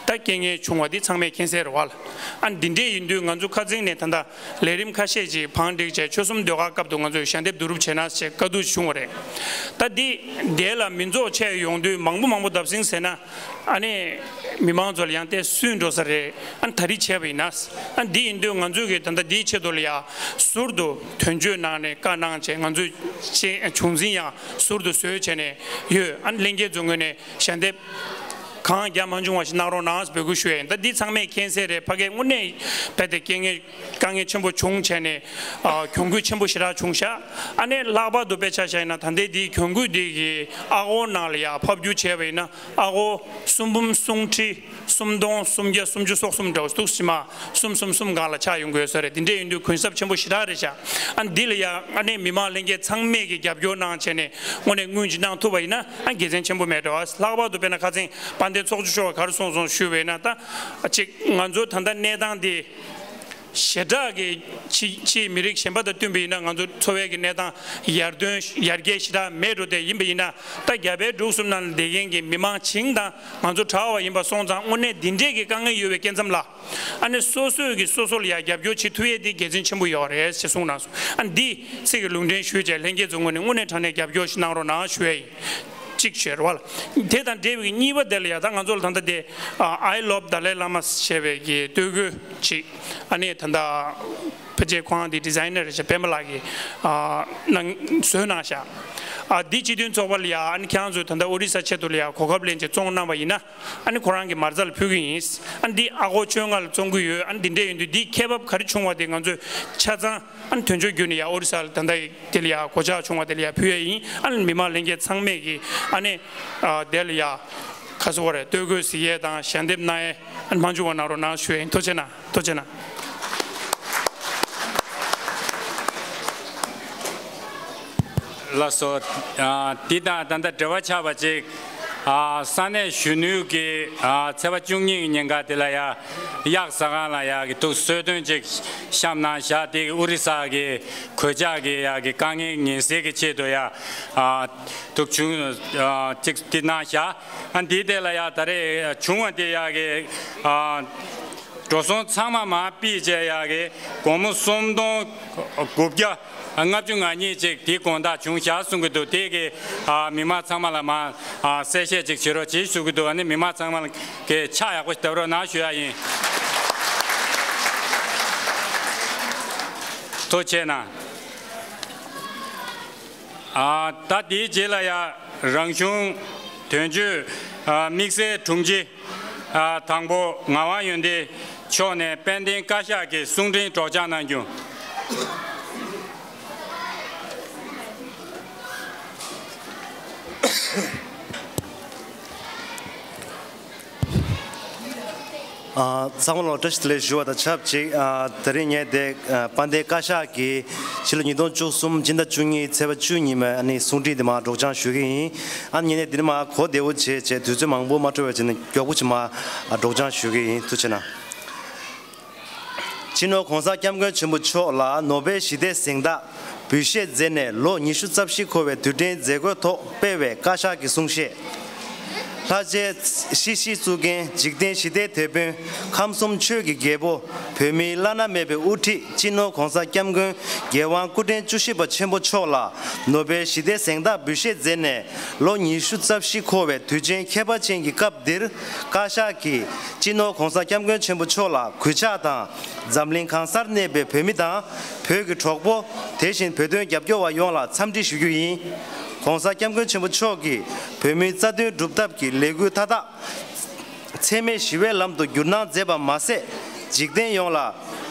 ད་རྐྱེན་ངན་བྱུང་བ་འདི་ཚང་མས་མཁྱེན་གསལ་རེད་བ་ལ། ཨ་འདི་འདྲས་ཡིན་དུས་ང་ཚོ་ཁ་རྩང་ནས་ད་ལྟ་ལས་རིམ་ཁ་ཤས་ཅིག་བང་བསྒྲིགས་བྱས། ཆོལ་གསུམ་ཟློས་གར་སྐབས་དུ་ང་ཚོས་ཞལ་འདེབས་བསྡུ་རུབ་བྱས་ན་ཞེས་བཀའ་བསྡུར་བྱུང་བ་རེད། ད་འདི་དེ་ལ་མི་འཛོགས་ཆེ་ཡོང་དུས་མང་པོ་མང་པོ་བརྡབ་གསིག་ཟེར་ན། ཨ་ནི་མི་མང་ཚོ་ལ་ཡང་ཏོག་ཙམ་སུན་འགྲོ་ས་རེད། ཨ་ནི་ད་རེས་བྱས་པ་ཡིན་ན། ཨ་འདི་ཡིན་དུས་ང་ཚོས་ཀྱི་ད་ལྟ་འདིའི་ཆེད་དུ་ལ་ཡ་ཟུར་དུ་དོན་གཅོད་གནང་ནས་བཀའ་གནང་བྱས། ང་ཚོས་ཆེད་བྱུང་འཛིན་ཡང་ཟུར་དུ་བཟོས་བྱས་ནས་ཡོད། ཨ་ནི་ལྷན་རྒྱས་ཚོའི་ངོས་ནས་ཞལ་འདེབས་གང་རྒྱ་མ་འབྱུང་བ་ཞིག་གནང་རོགས་གནང་འབོད་སྐུལ་ཞུ་ཡ་ཡིན། ད་འདི་ཚང་མས་མཁྱེན་གསལ་རེད། ཕ་གིར་དངོས་གནས་རྦད་དེ་རྐྱེན་ངན་དཀའ་ངལ་ཆེན་པོ་བྱུང་བྱས་ནས་ཨ་གྱོང་གུད་ཆེན་པོ་ཞེ་དྲག་བྱུང་ཤག་ཨ་ནི་ལྷག་པར་དུ་དཔེ་ཆ་བཞག་ཡིན་ན། ད་ལྟའི་འདིའི་གྱོང་གུད་འདི་གི་ཨ་སྒོར་ནང་ལ་ཡ་ཕབ་སྒྱུར་བྱས་པ་ཡིན་ན། ཨ་སྒོར་སུམ་འབུམ་སུམ་ཁྲི་སུམ་སྟོང་སུམ་བརྒྱ་སུམ་ཅུ་སོ་གསུམ་འདྲ་བོ་འདུག་ཕྱི་མ་གསུམ་གསུམ་གསུམ་སྒང་ལ་ཆགས་ཡོང་གི་ཡོད་ས་རེད། འདི་འདྲས་ཡིན་དུས་གུན་གསབ་ཆེན་པོ་ཞེ་དྲག་རེད་ཤག་ཨ་འདི་ལ་ཡ་ཨ་ནི་མི་མང་ལྷན་རྒྱས་ཚང་མས་ཀྱི་རྒྱབ་སྐྱོར་གནང་བྱས་ནས་དངོས་གནས་དངུལ་ཅིག་གནང་ཐུབ་པ་ཡིན་ན། ཨ་དགེ་མཚན་ཆེན་པོ་མེད་འགྲོ། ལྷག་པར་དུ་དཔེར་ན་ཁ་རྩང་དཔལ་ལྡན་ཚོགས་གཙོ་མཆོག་གིས་ག་རེ་གསུངས་སོང་ཞུས་པ་ཡིན་ན། ད་ཅིག་ང་ཚོ་ད་ལྟ་གནས་སྟངས་འདི་ཞེ་དྲག་གི་ཕྱི་ཕྱིའི་མི་རིགས་གཞན་པ་དང་བསྟུན་པ་ཡིན་ན། ང་ཚོ་འཚོ་བའི་གི་གནས་སྟངས་ཡར་ཐོན་ཡར་རྒྱས་ཞེ་དྲག་མེད་འགྲོ་དེ་ཡིན་པ་ཡིན་ན། ད་རྒྱ་བལ་འབྲུག་གསུམ་ནང་ལ་བསྡད་མཁན་གྱི་མི་མང་བྱིངས་དང་ང་ཚོ་གྲགས་པ་ཡིན་པ་སོང་ཙང་། དངོས་གནས་འདི་འདྲས་ཀྱི་དཀའ་ངལ་ཡོད་པའི་སྐབས་མཚམས་ལ། ཨ་ནི་སོ་སོས་ཀྱིས་སོ་སོ་ལ་ཡ་རྒྱབ་སྐྱོར་བྱེད་ཐུབ་ཡས་འདི་དགེ་མཚན་ཆེན་པོ་ཡོད་རེད་ཅེས་གསུངས་གནང་སོང་། ཨ་འདི་ཚིག་གི་ལུང་འདྲེན་ཞུས་བྱས་ལྷན་རྒྱས་ཚོ་ངོས་ནས་དངོས་གནས་དྲང་གནས་རྒྱབ་སྐྱོར་ཞིག་གནང་རོགས་གནང་ཞུ་ཡས་ཡིན། གཅིག་བྱས་རེད་བ་ལ། དེ་དང་འབྲེལ་བའི་གཉིས་པ་དེ་ལ་ཡ། ད་ང་ཚོ་ལ་ད་ལྟ་དེ་ཨ་I love Dalai Lama ཞེས་པའི་གི་སྟོད་གོས་ཅིག་ཨ་ནི་ད་ལྟ་ཕལ་ཆེར་ཁོང་དེ་ཌི་ཛའི་ནར་ཞིག་པད་མ་ལགས་ཀྱིས་ཨ་གནང་བཟོས་གནང་ཤག་ཨ་འདི་སྤྱི་མཐུན་ཚོགས་པ་ལ་ཡ། ཨ་ནི་ཁྱེད་རང་ཚོས་ད་ལྟ་ཨོ་རི་ས་ཆེད་དུ་ལ་ཡ་གོ་སྐབས་ལེན་བྱས་བཙོང་གནང་བ་ཡིན་ན། ཨ་ནི་ཁོ་རང་གི་མ་རྩ་ལ་ཕུལ་གི་ཡིན། ཨ་ནི་འདི་ཨ་སྒོར་བཅོ་ལྔ་ལ་བཙོང་གི་ཡོད། ཨ་ནི་འདི་འདྲས་ཡིན་དུས་འདི་ཁེ་བབ་ག་རེ་བྱུང་བ་དེ་ང་ཚོས་ཆ་ཚང་ཨ་ནི་དོན་གཅོད་བརྒྱུད་ནས་ཡ་ཨོ་རི་ས་ལ་ད་ལྟ་དེ་ལ་ཡ་གོ་ཆག་བྱུང་བ་དེ་ལ་ཡ་ཕུལ་ཡས་ཡིན། ཨ་ནི་མི་མང་ལྷན་རྒྱས་ཚང་མས་ཀྱི་ཨ་ནི་ཨ་དེ་ལ་ཡ་ག་རེ་ཟེར་དགོས་རེད། སྟོད་གོས་གཟིགས་ཡས་དང་ཞལ་འདེབས་གནང་ཡས། ཨ་ནི་མ་འཇུག་པ་གནང་རོགས་གནང་ཞུ་ཡས་ཡིན། ཐུགས་རྗེ་གནང་། ཐུགས་རྗེ་གནང་། ལགས་སོ། ཨ་འདི་དང་ད་ལྟ་འབྲེལ་བ་ཆགས་པ་ཅིག་ཨ་ས་གནས་གཞོན་ནུའི་གི་ཨ་ཚེས་པ་བཅུ་གཉིས་ཉིན་ཀ་དེ་ལ་ཡ་གཡག་ཟ་ཁང་ལ་ཡ་གི་ཐུགས་གསོལ་སྟོན་ཅིག་བཤམས་གནང་བཞག་དེ་གི་ཨོ་རི་ས་གི་གོད་ཆག་གི་ཡ་གི་དཀའ་ངལ་ངལ་སེལ་གི་ཆེད་དུ་ཡ་ཨ་ཐུགས་བྱུང་ཨ་ཅིག་དེ་གནང་བཞག་ཨ་འདི་དེ་ལ་ཡ་ད་རེས་བྱུང་བ་དེ་ཡ་གི་ཨ། འགྲོ་སོང་ཚང་མ་མར་ཕུད་བྱས་ཡག་གི་སྒོར་མོ་སུམ་སྟོང་དགུ་བརྒྱ་ལྔ་བཅུ་ང་གཉིས་ཅིག་དེ་དགོང་དག་བྱུང་བཞག་གསུང་གི་འདུག་དེ་གི་ཨ་མི་མང་ཚང་མ་ལ་མར་ཨ་གསལ་བཤད་ཅིག་བྱེད་རོགས་བྱེད་ཞུ་གི་འདུག་ཨ་ནི་མི་མང་ཚང་མ་ལ་གི་ཕྱག་ཡག་པོ་ཞིག་བརྡབ་རོགས་གནང་ཞུ་ཡ་ཡིན། ཐུགས་རྗེ་གནང་། ཨ་ད་དེའི་རྗེས་ལ་ཡ་རང་གཞུང་དོན་གཅོད་ཨ་དམིགས་བསལ་དྲུང་ཆེ་ཨ་དང་པོ་ངག་དབང་ཡོན་ཏན་མཆོག་ནས་དཔལ་ལྡན་བཀའ་ཤག་གི་གསུང་འཕྲིན་སྒྲོག་སྦྱང་གནང་རྒྱུ། ཨ་ཚང་མ་ལ་བཀྲ་ཤིས་བདེ་ལེགས་ཞུ་བ་དང་ཆབས་ཅིག་ཨ་དེ་རིང་ངས་དེ་ཨ་དཔལ་ལྡན་བཀའ་ཤག་གིས་ཕྱི་ལོ་ཉིས་སྟོང་བཅུ་གསུམ་སྤྱི་ཟླ་བཅུ་གཉིས་ཚེས་པ་བཅུ་གཉིས་མ་ཨ་ནི་གསུང་འཕྲིན་དེ་མར་སྒྲོག་སྦྱང་ཞུ་གི་ཡིན། ཨ་ནི་ངས་ནས་དེ་ནི་མར་གོ་བདེ་བོ་བྱས་བྱས་དུས་ཚོད་མང་པོ་མ་འཕྲོ་བའི་བྱས་ནས་མགྱོགས་པོ་ཅིག་མར་སྒྲོག་སྦྱང་ཞུ་གི་ཡིན། ཐུགས་རྗེ་གནང་། སྤྱི་ནོར་༸གོང་ས་༸སྐྱབས་མགོན་ཆེན་པོ་མཆོག་ལ་ནོ་བེལ་ཞི་བདེའི་གཟེངས་རྟགས་འབུལ་བཞེས་མཛད་ནས་ལོ་ཉི་ཤུ་རྩ་བཞི་འཁོར་བའི་དུས་དྲན་མཛད་སྒོའི་ཐོག་སྤེལ་བའི་བཀའ་ཤག་གི་གསུང་བཤད། ལྷ་རྗེ་ཤྲཱི་ཤྲཱི་གཙུག་རྒྱན་འཇིག་རྟེན་ཞི་བདེའི་དེད་དཔོན་ཁམས་གསུམ་ཆོས་ཀྱི་རྒྱལ་པོ་བོད་མིའི་བླ་ན་མེད་པའི་དབུ་ཁྲིད་སྤྱི་ནོར་༸གོང་ས་༸སྐྱབས་མགོན་རྒྱལ་དབང་སྐུ་ཕྲེང་བཅུ་བཞི་པ་ཆེན་པོ་མཆོག་ལ་ནོ་བེལ་ཞི་བདེའི་གཟེངས་རྟགས་འབུལ་བཞེས་མཛད་ནས་ལོ་ཉི་ཤུ་རྩ་བཞི་འཁོར་བའི་དུས་ཆེན་ཁྱད་པར་ཅན་གྱི་སྐབས་འདིར་བཀའ་ཤག་གིས་སྤྱི་ནོར་༸གོང་ས་༸སྐྱབས་མགོན་ཆེན་པོ་མཆོག་ལ་གུས་ཕྱག་དང་། འཛམ་གླིང་གང་སར་གནས་པའི་བོད་མི་དང་བོད་ཀྱི་གྲོགས་པོ། དེ་བཞིན་བོད་དོན་རྒྱབ་སྐྱོར་བ་ཡོངས་ལ་འཚམས་འདྲི་ཞུ་རྒྱུ་ཡིན། ༸གོང་ས་༸སྐྱབས་མགོན་ཆེན་པོ་མཆོག་གིས་བོད་མིའི་རྩ་དོན་སྒྲུབ་ཐབས་ཀྱི་ལས་འགུལ་མཐའ་དག་འཚེ་མེད་ཞི་བའི་ལམ་དུ་བསྒྱུར་གནང་མཛད་པ་མ་ཟད། འཇིག་རྟེན་ཡོངས་ལ་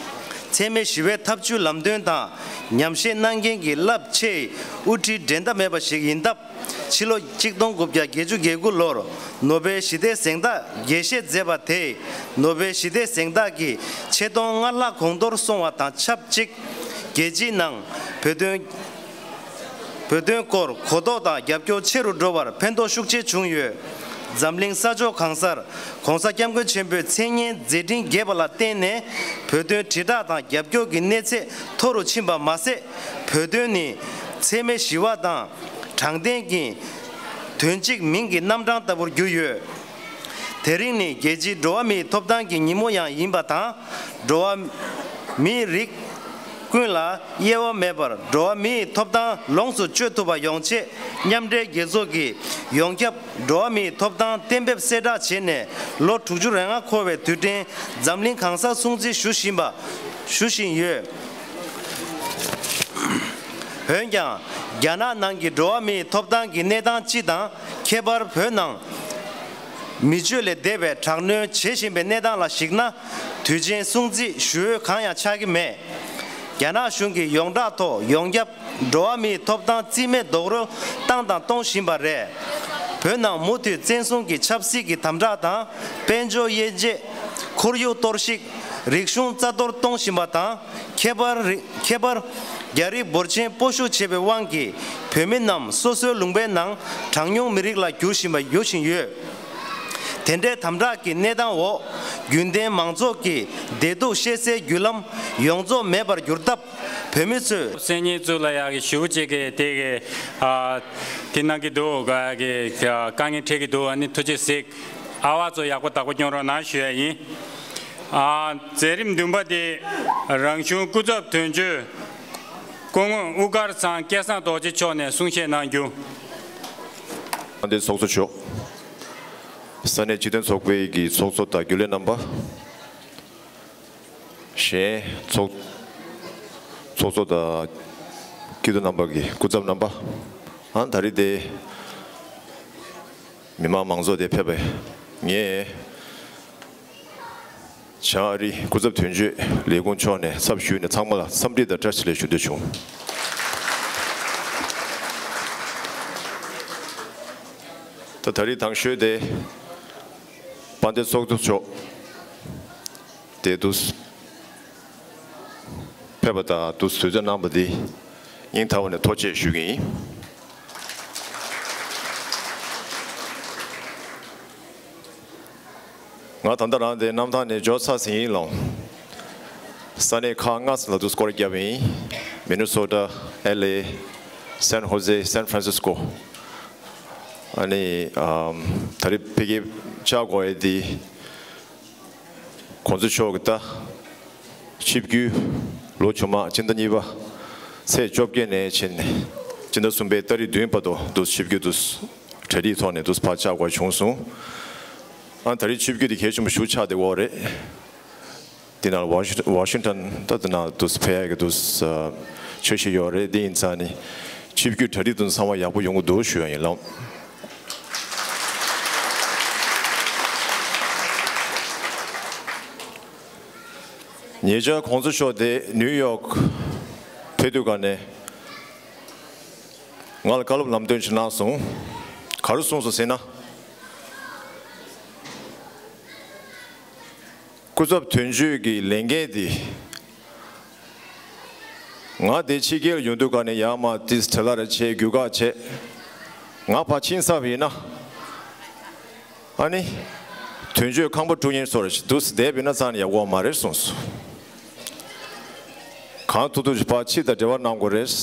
འཚེ་མེད་ཞི་བའི་ཐབས་བྱུས་ལམ་སྟོན་དང་ཉམས་བཞེས་གནང་མཁན་གྱི་རླབས་ཆེའི་དབུ་ཁྲིད་འགྲན་ཟླ་མེད་པ་ཞིག་ཡིན་སྟབས། ཕྱི་ལོ་གཅིག་སྟོང་དགུ་བརྒྱ་བརྒྱད་ཅུ་གྱ་དགུ་ལོར་ནོ་བེལ་ཞི་བདེའི་གཟེངས་རྟགས་རྒྱས་བཤད་མཛད་པ་དེས་ནོ་བེལ་ཞི་བདེའི་གཟེངས་རྟགས་ཀྱི་ཆེ་མཐོང་སྔར་ལྷག་གོང་མཐོར་སོང་བ་དང་ཆབས་ཅིག་རྒྱལ་སྤྱིའི་ནང་བོད་དོན་བོད་དོན་སྐོར་གོ་རྟོགས་དང་རྒྱབ་སྐྱོར་ཆེ་རུ་འགྲོ་བར་ཕན་ཐོགས་ཤུགས་ཆེ་བྱུང་ཡོད། འཛམ་གླིང་ས་ཕྱོགས་གང་སར་༸གོང་ས་༸སྐྱབས་མགོན་ཆེན་པོའི་མཚན་སྙན་མཛད་འཕྲིན་རྒྱས་པ་ལ་བརྟེན་ནས་བོད་དོན་དྲིལ་བསྒྲགས་དང་རྒྱབ་སྐྱོར་གྱི་གནས་ཚད་མཐོ་རུ་ཕྱིན་པ་མ་ཟད། བོད་དོན་ནི་འཚེ་མེད་ཞི་བ་དང་། དྲང་བདེན་གྱི་དོན་གཅིག་མིང་གི་རྣམ་གྲངས་ལྟ་བུར་གྱུར་ཡོད། དེ་རིང་ནི་རྒྱལ་སྤྱིའི་འགྲོ་བ་མིའི་ཐོབ་ཐང་གི་ཉིན་མོ་ཡང་ཡིན་པ་དང་། འགྲོ་བ་མིའི་རིགས་ཀུན་ལ་དབྱེ་བ་མེད་པར་འགྲོ་བ་མིའི་ཐོབ་ཐང་ལོངས་སུ་སྤྱོད་ཐུབ་པ་ཡོང་ཆེད་མཉམ་འབྲེལ་རྒྱལ་ཚོགས་ཀྱིས་ཡོངས་ཁྱབ་འགྲོ་བ་མིའི་ཐོབ་ཐང་གཏན་འབེབས་གསལ་བསྒྲགས་བྱས་ནས་ལོ་དྲུག་ཅུ་རེ་ལྔ་འཁོར་བའི་དུས་དྲན་འཛམ་གླིང་གང་སར་སྲུང་བརྩི་ཞུ་བཞིན་པ་ཞུ་བཞིན་ཡོད། འོན་ཀྱང་། རྒྱ་ནག་ནང་གི་འགྲོ་བ་མིའི་ཐོབ་ཐང་གི་གནས་སྟངས་སྤྱི་དང་ཁྱད་པར་བོད་ནང་མི་སྤྱོད་ལས་འདས་པའི་དྲག་གནོན་བྱེད་བཞིན་པའི་གནས་སྟངས་ལ་གཞིགས་ན། དུས་ཆེན་སྲུང་བརྩི་ཞུ་འོས་གང་ཡང་ཆགས་ཀྱི་མེད། རྒྱ་ནག་གཞུང་གིས་ཡོངས་གྲགས་ཐོག་ཡོངས་ཁྱབ་འགྲོ་བ་མིའི་ཐོབ་ཐང་རྩིས་མེད་རྡོག་རོལ་བཏང་དང་གཏོང་བཞིན་པ་རེད། བོད་ནང་མུ་མཐུད་བཙན་བཟུང་གི་ཆབ་སྲིད་ཀྱི་དམ་དྲག་དང་། དཔལ་འབྱོར་དབྱེ་འབྱེད། ཁོར་ཡུག་གཏོར་བཤིག་རིག་གཞུང་རྩ་གཏོར་གཏོང་བཞིན་པ་དང་། ཁྱད་པར་རི་ཁྱད་པར་རྒྱ་རིགས་འབོར་ཆེན་སྤོ་བཤུག་བྱས་པའི་དབང་གིས་བོད་མི་རྣམས་སོ་སོའི་ལུང་པའི་ནང་གྲངས་ཉུང་མི་རིགས་ལ་འགྱུར་བཞིན་པ་འགྱུར་བཞིན་ཡོད། དེ་འདྲའི་དམ་དྲག་གི་གནས་སྟངས་འོག་རྒྱུན་ལྡན་མང་ཚོགས་ཀྱི་བདེ་སྡུག་བཤད་སའི་བརྒྱུད་ལམ་ཡོངས་རྫོགས་མེད་པར་གྱུར་སྟབས། བོད་མི་ཚོས་སེམས་ཉིད་བཙུགས་ལ་ཡག་གི་ཞུ་བ་བྱེད་ཀྱི་དེ་གི་ཨ་དེ་གནང་གི་འདུག་ག་གི་དཀའ་ངལ་འཕྲད་ཀྱི་འདུག་ཨ་ནི་ཐུགས་རྗེ་གཟིགས། ཨ་བ་ཚོ་ཡག་པོ་བདག་པོ་སྐྱོང་རོགས་གནང་ཞུ་ཡ་ཡིན། ཨ་མཛད་རིམ་བདུན་པ་དེ་རང་གཞུང་སྐུ་ཚབ་དོན་གཅོད་སྐུ་ངོ་དབུ་དཀར་ཚང་སྐལ་བཟང་རྡོ་རྗེ་མཆོག་ནས་གསུང་བཤད་གནང་རྒྱུ། དེ་ཚོགས་གཙོ་མཆོག་ས་གནས་སྤྱི་མཐུན་ཚོགས་པའི་གི་ཚོགས་གཙོ་དང་རྒྱུན་ལས་རྣམ་པ། གཞན་ཚོགས་ཚོགས་གཙོ་དང་སྐྱིད་སྡུག་རྣམ་པ་གི་སྐུ་ཚབ་རྣམ་པ། ཨང་ད་རེས་དེ་མི་མང་མང་ཚོགས་དེ་ཕེབས་པའི་ངས་བྱང་ཨ་རིའི་སྐུ་ཚབ་དོན་གཅོད་ལས་ཁུངས་ཕྱོགས་ནས་ཚབ་ཞུས་ནས་ཚང་མ་ལ་འཚམས་འདྲི་དང་བཀྲ་ཤིས་བདེ་ལེགས་ཞུ་འདོད་བྱུང་། ད་ད་རེས་དང་ཤོས་དེ་དཔལ་ལྡན་ཚོགས་གཙོ་མཆོག་དེ་དུས་ཕེབས་པ་དང་དུས་ཚོད་གནང་བ་འདི་སྙིང་ཐག་པ་ནས་ཐུགས་རྗེ་ཆེ་ཞུ་གི་ཡིན། ང་ད་ལྟ་རང་དེ་གནམ་ཐང་ནས་འབྱོར་ཚར་ཟིན་ཡིན་ལོང་། ས་གནས་ཁག་ལྔ་ཙམ་ལ་དུ་སྐོར་ར་བརྒྱབ་ཡིན། མི་ནི་སོ་ཊ། ཨེལ་ཨེ། སན་ཧོ་ཟེ། སན་ཧྥ་རན་སིས་ཀོ། ཨ་ནི་ཨམ། ད་རེས་ཕ་གིར་བཅར་དགོས་ཡས་དེ། གོང་ས་མཆོག་གི་ད་ཆིབས་བསྒྱུར་ལོ་ཆུང་མ་སྤྱི་ཟླ་གཉིས་པ་ཚེས་བཅོ་བརྒྱད་ནས་ཕྱིན་ནས་སྤྱི་ཟླ་གསུམ་པའི་ཏ་རིག་བདུན་བར་དུ་དུ་ཆིབས་བསྒྱུར་དུ་གྲ་སྒྲིག་ཐོག་ནས་དུ་ཕར་བཅར་དགོས་བྱུང་སོང་། ཨ། ད་རེས་ཆིབས་བསྒྱུར་དེ་གལ་ཆེན་པོ་ཞིག་ཆགས་བསྡད་ཡོད་རེད། དེ་ནང་ཝ་ཤིང་ཝ་ཤིང་ཊོན་ད་དེ་ནང་དུ་ཕེབས་ཡག་གི་དུ་འཆར་གཞི་ཡོད་རེད། དེ་ཡིན་ཙང་ནི་ཆིབས་བསྒྱུར་གྲ་སྒྲིག་དུ་ཚང་མ་ཡག་པོ་ཡོང་གི་འདུག་ཞུ་ཡ་ཡིན་ལགས། ཉེ་ཆར་གོང་ས་མཆོག་དེ་ནིའུ་ཡོག་ཕེབས་དུས་ག་ནས་ང་ལ་བཀའ་སློབ་ལམ་སྟོན་ཞིག་གནང་སོང་། ག་རེ་གསུངས་སོང་ཟེར་ན། སྐུ་ཚབ་དོན་གཅོད་ཀྱི་ལས་འགན་དེ། ང་དེ་ཕྱི་རྒྱལ་ཡོང་དུས་ག་ནས་ཡར་མར་ཏིས་བྲེལ་བ་རེ་བྱས། རྒྱུག་ཁ་བྱས། ང་ཕར་ཕྱིན་ཚར་བ་ཡིན་ན། ཨ་ནི། དོན་གཅོད་ཁང་པ་དཀྲུག་མཁན་བཟོ་འདྲ་ཞིག་འདུག་སེ་བསྡད་པ་ཡིན་ན་རྩ་ནས་ཡག་པོ་མ་རེད་གསུངས་སོང་། གང་ཐུབ་ཐུབ་ཅིག་ཕར་ཕྱི་དང་འབྲེལ་བ་གནང་དགོས་རེད།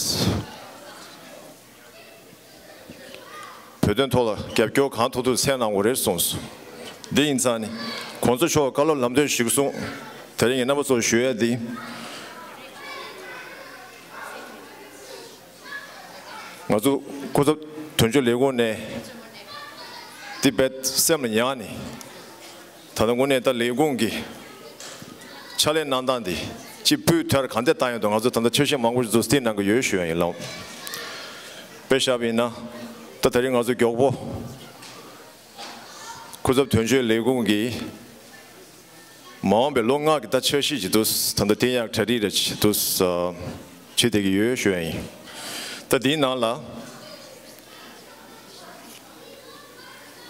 བོད་དོན་ཐོག་ལ་རྒྱབ་སྐྱོར་གང་ཐུབ་ཐུབ་བྱེད་གནང་དགོས་རེད་གསུངས་སོང་། འདི་ཡིན་ཙང་ནི་གོང་ས་མཆོག་བཀའ་སློབ་ལམ་སྟོན་ཞིག་གསུངས། དེ་རིང་ངས་རྣམ་པ་ཚོར་ཞུ་ཡ་འདི། ང་ཚོ་སྐུ་ཚབ་དོན་གཅོད་ལས་ཁུངས་ནས་འདི་རྦད་སེམས་ལ་ཉར་ནས། ད་ལྟ་དངོས་གནས་ད་ལས་ཁུངས་ཀྱི་ཕྱག་ལས་གནང་སྟངས་འདི་ཅིག་སྤུས་མཐོར་གང་འདྲ་བཏང་ཡོད་འདུག་ང་ཚོ་ད་ལྟ་འཆར་གཞི་མང་པོ་ཞིག་འཛུགས་སྐྲུན་གནང་གི་ཡོད་ཞུ་ཡ་ཡིན་ལགས། དཔེ་བཞག་པ་ཡིན་ན། ད་དེ་རིང་ང་ཚོ་མགྱོགས་པོ་སྐུ་ཚབ་དོན་གཅོད་ལས་ཁུངས་ཀྱི་མ་འོངས་པའི་ལོ་ལྔ་གི་ད་འཆར་གཞི་ཅིག་འདུག་ད་ལྟ་བསྟན་ཡག་གྲ་སྒྲིག་རེ་ཅིག་འདུག་བྱེད་བསྡད་ཀྱི་ཡོད་ཞུ་ཡ་ཡིན། ད་འདིའི་ནང་ལ།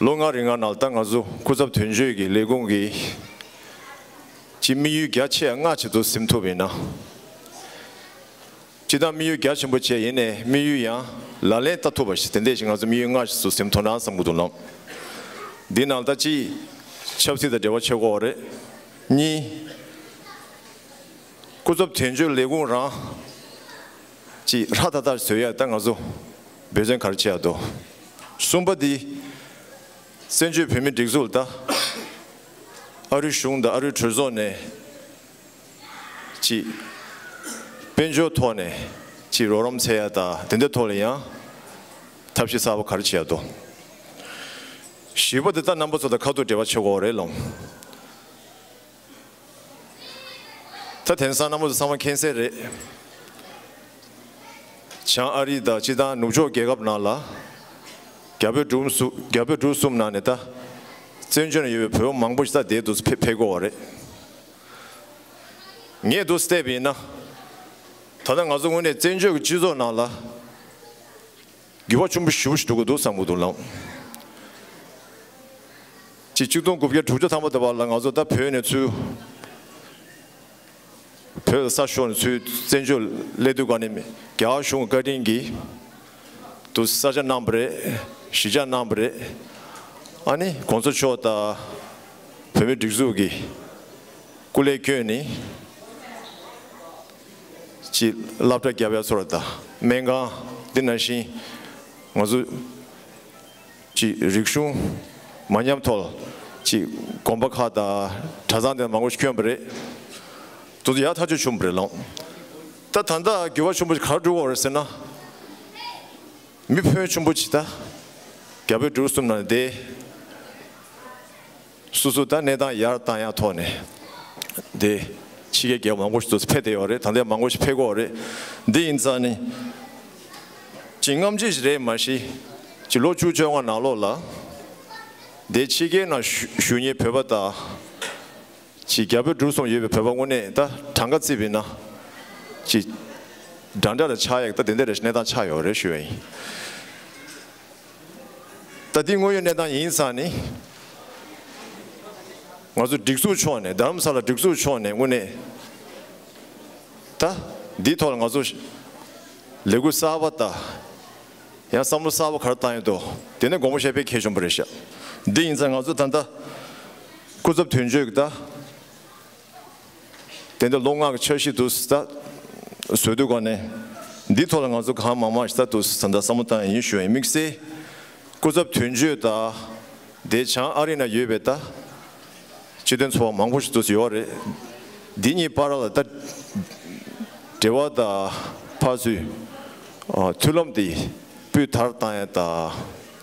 ལོ་ལྔ་རིང་ང་ནང་ལ་ད་ང་ཚོ་སྐུ་ཚབ་དོན་གཅོད་ཀྱི་ལས་ཁུངས་ཀྱི་ཅིག་དམིགས་ཡུལ་རྒྱ་ཆེ་ལྔ་ཅིག་ཏུ་ཟིན་ཐུབ་ཡིན་ན། སྤྱིར་བཏང་དམིགས་ཡུལ་རྒྱ་ཆེན་པོ་བྱས་ཡིན་ནའི་དམིགས་ཡུལ་ཡང་ལག་ལེན་བསྟར་ཐུབ་པ་ཞིག་དེ་འདྲས་ཞིག་ང་ཚོ་དམིགས་ཡུལ་ལྔ་ཞིག་ཏུ་ཟིན་ཐུབ་ན་བསམ་གྱི་འདུག་ལགས། འདི་ནང་ལ་ད་ཅིག་ཆབ་སྲིད་དང་འབྲེལ་བ་བྱེད་དགོས་པ་རེད། གཉིས། སྐུ་ཚབ་དོན་གཅོད་ལས་ཁུངས་རང་ཅིག་ཧྲ་ཐག་ཐག་བཟོ་ཡ་ད་ང་ཚོ་འབད་བརྩོན་ག་རེ་བྱེད་ཡ་འདུག་གསུམ་པ་འདི། བཙན་བྱོལ་བོད་མིའི་སྒྲིག་འཛུགས་ལ་ད་ཨ་རིའི་གཞུང་དང་ཨ་རིའི་གྲོས་ཚོགས་ནས་ཅིག་དཔལ་འབྱོར་ཐོག་ནས་ཅིག་རོགས་རམ་བྱེད་ཡ་ད་དེ་འདྲའི་ཐོག་ལ་ཡང་ཐབས་ཤེས་གསར་པ་ག་རེ་བྱེད་ཡ་འདུག་བཞི་པ་འདི་ད་རྣམ་པ་ཚོ་དང་ཁ་ཐུག་འབྲེལ་བ་བྱེད་དགོས་རེད་ལགས། ད་དེང་སང་རྣམ་པ་ཚོ་ཚང་མ་མཁྱེན་གསལ་རེད། བྱང་ཨ་རི་དང་སྤྱིར་བཏང་ནུབ་ཕྱོགས་རྒྱལ་ཁབ་ནང་ལ་རྒྱ་བོད་འབྲུག་གསུམ་རྒྱ་བོད་འབྲུག་གསུམ་ནང་ནས་ད་བཙན་བྱོལ་ནས་ཡོད་པའི་བོད་པ་མང་པོ་ཞིག་ད་དེ་དུ་ཕེབས་ཕེབས་དགོས་པ་རེད། ངས་འདུག་སེ་བལྟས་པ་ཡིན་ན། ད་ལྟ་ང་ཚོ་དངོས་གནས་བཙན་བྱོལ་གྱི་སྤྱི་ཚོགས་ནང་ལ། འགྱུར་བ་ཆེན་པོ་ཞེ་པོ་ཞིག་འགྲོ་གི་འདུག་བསམ་གྱི་འདུག་ལགས། ཅིག་ཆིག་སྟོང་དགུ་བརྒྱ་དྲུག་ཅུ་ཐམ་པ་དེ་བར་ལ་ང་ཚོ་ད་བོད་ནས་ཚུར། བོད་ས་ཤོར་ནས་ཚུར་བཙན་བྱོལ་སླེབས་དུས་ག་ནས་རྒྱ་གར་གཞུང་གི་བཀའ་དྲིན་གྱིས་དུ་ས་ཆ་གནང་བ་རེད། གཞིས་ཆགས་གནང་བ་རེད། ཨ་ནི་གོང་ས་མཆོག་དང་བོད་མིའི་སྒྲིག་འཛུགས་ཀྱི་སྐུ་ལས་བསྐྱོན་ནས། ཅིག་སློབ་གྲྭ་བརྒྱབ་ཡ་ཚོར་དང་སྨན་ཁང་འདི་ནང་བཞིན་ང་ཚོ་ཅིག་རིག་གཞུང་མ་ཉམས་ཐོག་ཅིག་དགོན་པ་ཁག་དང་གྲྭ་ཚང་དེ་མང་པོ་ཞིག་བསྐྱོན་པ་རེད། དེ་ཚོ་ཡག་ཐག་ཆོད་བྱུང་བ་རེད་ལགས། ད་ད་ལྟ་འགྱུར་བ་ཆེན་པོ་ཞིག་ག་རེ་འགྲོ་གི་ཡོད་རེད་ཟེར་ན། མི་ཕོན་ཆེན་པོ་ཅིག་ད་རྒྱ་བོད་འབྲུག་གསུམ་ནང་བསྡད། སོ་སོ་ད་གནས་སྟངས་ཡར་བཏང་ཡག་ཐོག་ནས་དེ་ཕྱི་རྒྱལ་རྒྱལ་ཁབ་མང་པོ་ཞིག་ཏུ་ཕེབས་བསྡད་ཡོད་རེད། ད་ལྟ་མང་པོ་ཞིག་ཕེབས་ཀྱི་ཡོད་རེད། འདི་ཡིན་ཙང་ནི་ཅིག་རྔམ་བརྗིད་ཞིག་རེད་མ་གཞི་ཅིག་ལོ་བཅུ་བཅོ་ལྔ་ནང་ལོགས་ལ་དེ་ཕྱི་རྒྱལ་ནང་བཞུགས་བཞུགས་མཁན་བོད་པ་དང་ཅིག་རྒྱ་བོད་འབྲུག་གསུམ་ཡོད་པའི་བོད་པ་དངོས་གནས་ད་གྲངས་ཀ་བརྩིས་པ་ཡིན་ན་ཅིག་འདྲ་འདྲ་རེ་ཆགས་ཡག་ད་དེ་འདྲ་རེ་གནས་སྟངས་ཆགས་ཡོད་རེད་ཞུ་བ་ཡིན། ད་འདི་དངོས་ཡོད་གནས་སྟངས་ཡིན་ཙང་ནི། ང་ཚོ་སྒྲིག་འཛུགས་ཕྱོགས་ནས་རྡ་རམ་ས་ལ་སྒྲིག་འཛུགས་ཕྱོགས་ནས་དངོས་གནས། ད་འདིའི་ཐོག་ལ་ང་ཚོ་ལས་འགུལ་གསར་པ་དང་། ཡང་བསམ་བློ་གསར་པ་ག་རེ་བཏང་ཡོད་དོ། དེ་ནས་དགོངས་པ་བཞེས་དཔེ་གལ་ཆེན་པོ་རེད་ཤག་འདི་ཡིན་ཙང་ང་ཚོ་ད་ལྟ། སྐུ་ཚབ་དོན་གཅོད་ཀྱི་ད། དེ་འདྲ་ལོ་ལྔ་གི་འཆར་གཞི་འདུག་ད། བཟོ་དུས་ག་ནས། འདི་ཐོག་ལ་ང་ཚོ་གང་མང་མང་ཞིག་ད་འདུག་ད་ལྟ་བསམ་བློ་བཏང་ཡིན་ཞུ་ཡིན། དམིགས་བསལ་སྐུ་ཚབ་དོན་གཅོད་ད། དེ་བྱང་ཨ་རི་ན་ཡོད་པའི་ད། སྤྱི་དོན་ཚོགས་པ་མང་པོ་ཞིག་འདུག་ཡོད་རེད། འདི་གཉིས་བར་ལ་ད། འབྲེལ་བ་ད། ཕར་ཚུར། མཐུན་ལམ་དེ། སྤུས་དར་བཏང་ཡ་ད།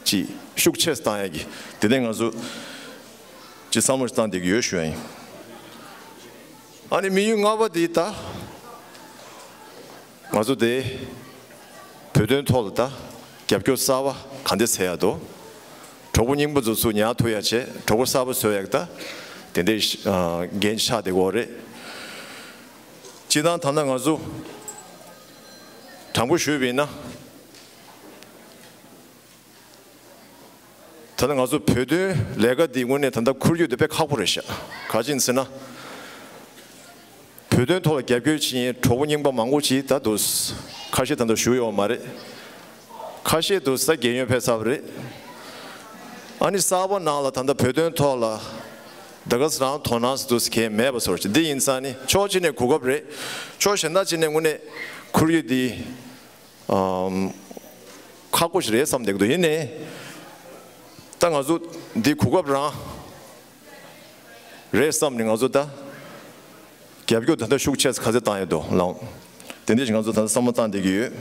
ཅིག་ཤུགས་ཆེ་བཏང་ཡ་གི། དེ་ནས་ང་ཚོ། ཅིག་བསམ་བློ་བཏང་བསྡད་ཀྱི་ཡོད་ཞུ་ཡ་ཡིན། ཨ་ནི་དམིགས་ཡུལ་ལྔ་པ་དེ་ད། ང་ཚོ་དེ། བོད་དོན་ཐོག་ལ་ད། རྒྱབ་སྐྱོར་གསར་པ་ག་འདྲ་བྱེད་ཡ་དོ། གྲོགས་པོ་རྙིང་པ་ཚོ་ཚུར་ཉར་ཐུབ་ཡ་བྱས། གྲོགས་པོ་གསར་པ་བཟོ་ཡ་ད། དེ་འདྲའི་འགན་ཆགས་བསྡད་ཀྱི་ཡོད་རེད། སྤྱིར་བཏང་ད་ལྟ་ང་ཚོ། དྲང་པོ་ཞུས་པ་ཡིན་ན། ད་ལྟ་ང་ཚོ་བོད་དོན་ལས་ཀ་འདི་དངོས་གནས་ད་ལྟ་ཁུར་རྒྱུག་འདི་དཔེ་ཁག་པོ་རེད་ཤག་ག་ཅི་ཡིན་ཟེར་ན། བོད་དོན་ཐོག་ལ་རྒྱབ་སྐྱོར་བྱེད་མཁན་གྲོགས་པོ་རྙིང་པ་མང་པོ་ཅིག་ད་འདུག་ཁ་ཤས་ད་ལྟ་བཞུགས་ཡོད་མ་རེད། ཁ་ཤས་འདུག་ད་རྒས་ཡོལ་ཕེབས་ཚར་བ་རེད། ཨ་ནི་གསར་པ་ནང་ལ་ད་ལྟ་བོད་དོན་ཐོག་ལ་ད་ག་ས་རང་དོ་སྣང་འདུག་མཁན་མེད་པ་བཟོ་འདྲ་ཅིག་འདི་ཡིན་ཙང་ནི་ཕྱོགས་གཅིག་ནས་གོ་སྐབས་རེད། ཕྱོགས་གཞན་དག་ཅིག་ནས་དངོས་གནས་ཁོར་ཡུག་འདི། ཨམ། ཁག་པོ་ཞིག་རེད་བསམ་བསྡད་ཀྱི་འདུག་ཡིན་ནའི། ད་ང་ཚོ་འདི་གོ་སྐབས་རང་རེད་བསམ་ནས་ང་ཚོ་ད། རྒྱབ་སྐྱོར་ད་ལྟ་ཤུགས་ཆེ་ཙམ་ག་ཚོད་བཏང་ཡོད་དོ་ལགས། དེ་འདྲ་ཞིག་ང་ཚོ་ད་ལྟ་བསམ་བློ་བཏང་བསྡད་ཀྱི་ཡོད།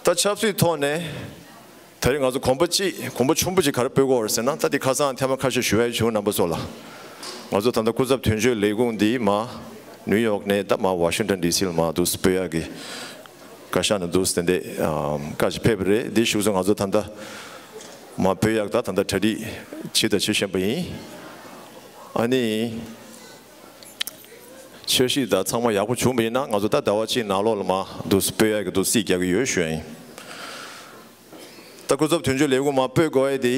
ད་ཆབ་སྲིད་ཐོག་ནས། ད་རེས་ང་ཚོ་གོམ་པ་གཅིག་གོམ་པ་ཆེན་པོ་གཅིག་ག་རེ་སྤོ་དགོས་རེད་ཟེར་ན། ད་འདི་ཁ་སང་ཐེངས་མ་ཁ་ཤས་ཞུ་ཡ་བྱུང་རྣམ་པ་ཚོ་ལ། ང་ཚོ་ད་ལྟ་སྐུ་ཚབ་དོན་གཅོད་ལས་ཁུངས་འདི་མ། ནིའུ་ཡོག་ནས་ད་མ་ཝ་ཤིང་ཊོན་ཌི་སི་ལ་མ་འདུག་སྤོ་ཡག་གི། བཀའ་ཤག་ནས་འདུག་དེ་འདྲ་བཀའ་ཞིག་ཕེབས་པ་རེད། འདི་ཞུ་ཚོ་ང་ཚོ་ད་ལྟ་མ་སྤོ་ཡག་ད་ད་ལྟ་གྲ་སྒྲིག་བྱེད་དང་བྱེད་བཞིན་པ་ཡིན། ཨ་ནི། འཆར་གཞི་ད་ཚང་མ་ཡག་པོ་བྱུང་བ་ཡིན་ན་ང་ཚོ་ད་ཟླ་བ་གཅིག་ནང་ལོགས་ལ་མ་འདུག་སྤོ་ཡག་གི་འདུག་རྩིས་རྒྱག་གི་ཡོད་ཞུ་ཡ་ཡིན། ད་སྐུ་ཚབ་དོན་གཅོད་ལས་ཁུངས་མ་སྤོ་དགོས་ཡ་དེ།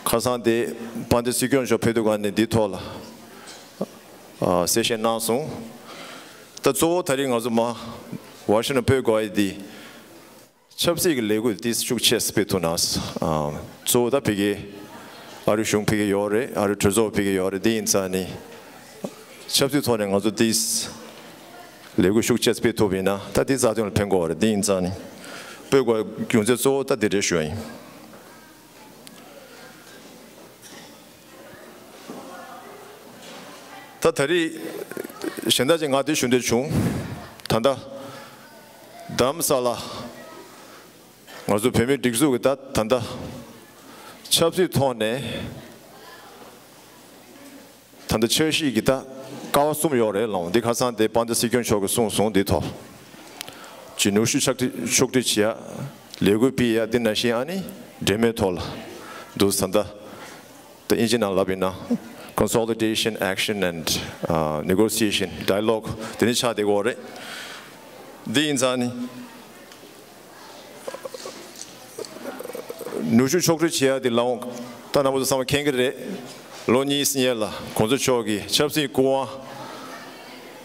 ཁ་སང་དེ་དཔལ་ལྡན་སྲིད་སྐྱོང་མཆོག་ཕེབས་དུས་ག་ནས་འདི་ཐོག་ལ་ཨ་གསལ་བཤད་གནང་སོང་། ད་གཙོ་བོ་ད་རེས་ང་ཚོ་མ་ཝ་ཤིང་ཊོན་སྤོ་དགོས་ཡ་དེ། ཆབ་སྲིད་ཀྱི་ལས་འགུལ་འདི་ཤུགས་ཆེ་སྤེལ་ཐུབ་ན། ཨ་གཙོ་བོ་ད་ཕ་གི་ཨ་རི་གཞུང་ཕ་གི་ཡོད་རེད། ཨ་རི་གྲོས་ཚོགས་ཕ་གི་ཡོད་རེད། འདི་ཡིན་ཙང་ནི་ཆབ་སྲིད་ཐོག་ནས་ང་ཚོ་འདི་ལས་འགུལ་ཤུགས་ཆེ་སྤེལ་ཐུབ་པ་ཡིན་ན་ད་འདི་རྩ་དོན་ལ་ཕན་གྱི་ཡོད་རེད། འདི་ཡིན་ཙང་ནི་སྤོ་དགོས་རྒྱུ་མཚན་གཙོ་བོ་ད་འདི་རེད་ཞུ་ཡ་ཡིན། ད་ད་རེས་གཞན་དག་ཅིག་ང་འདི་ཞུ་འདོད་བྱུང་། ད་ལྟ་རྡ་རམ་ས་ལ་ང་ཚོ་བོད་མིའི་སྒྲིག་འཛུགས་ཀྱི་ད་ད་ལྟ་ཆབ་སྲིད་ཐོག་ནས་ད་ལྟ་འཆར་གཞི་གི་ད་ཀ་བ་གསུམ་ཡོད་རེད་ལགས། འདི་ཁ་སང་དེ་དཔལ་ལྡན་སྲིད་སྐྱོང་མཆོག་གིས་གསུངས་སོང་། འདི་ཐོག་ཅིག་ནུས་ཤུགས་ཕྱོགས་སྒྲིག་ཕྱོགས་སྒྲིག་བྱེད་ཡ། ལས་འགུལ་སྤེལ་ཡ། འདི་ནང་བཞིན་ཨ་ནི་འབྲེལ་མོལ་ཐོག་ལ་འདུག་ད་ལྟ། ད་དབྱིན་ཇི་ནང་ལབ་ཡིན་ན། Consultation, Action and uh, Negotiation, Dialogue དེ་ནི་ཆགས་བསྡད་ཀྱི་ཡོད་རེད། འདི་ཡིན་ཙང་ནི། ནུས་ཤུགས་ཕྱོགས་སྒྲིག་བྱེད་ཡ་དེ་ལའང་ད་རྣམ་པ་ཚོ་ཚང་མ་མཁྱེན་གྱི་རེད། ལོ་གཉིས་སྔོན་ལ་གོང་ས་མཆོག་གིས་ཆབ་སྲིད་སྐུ་དབང་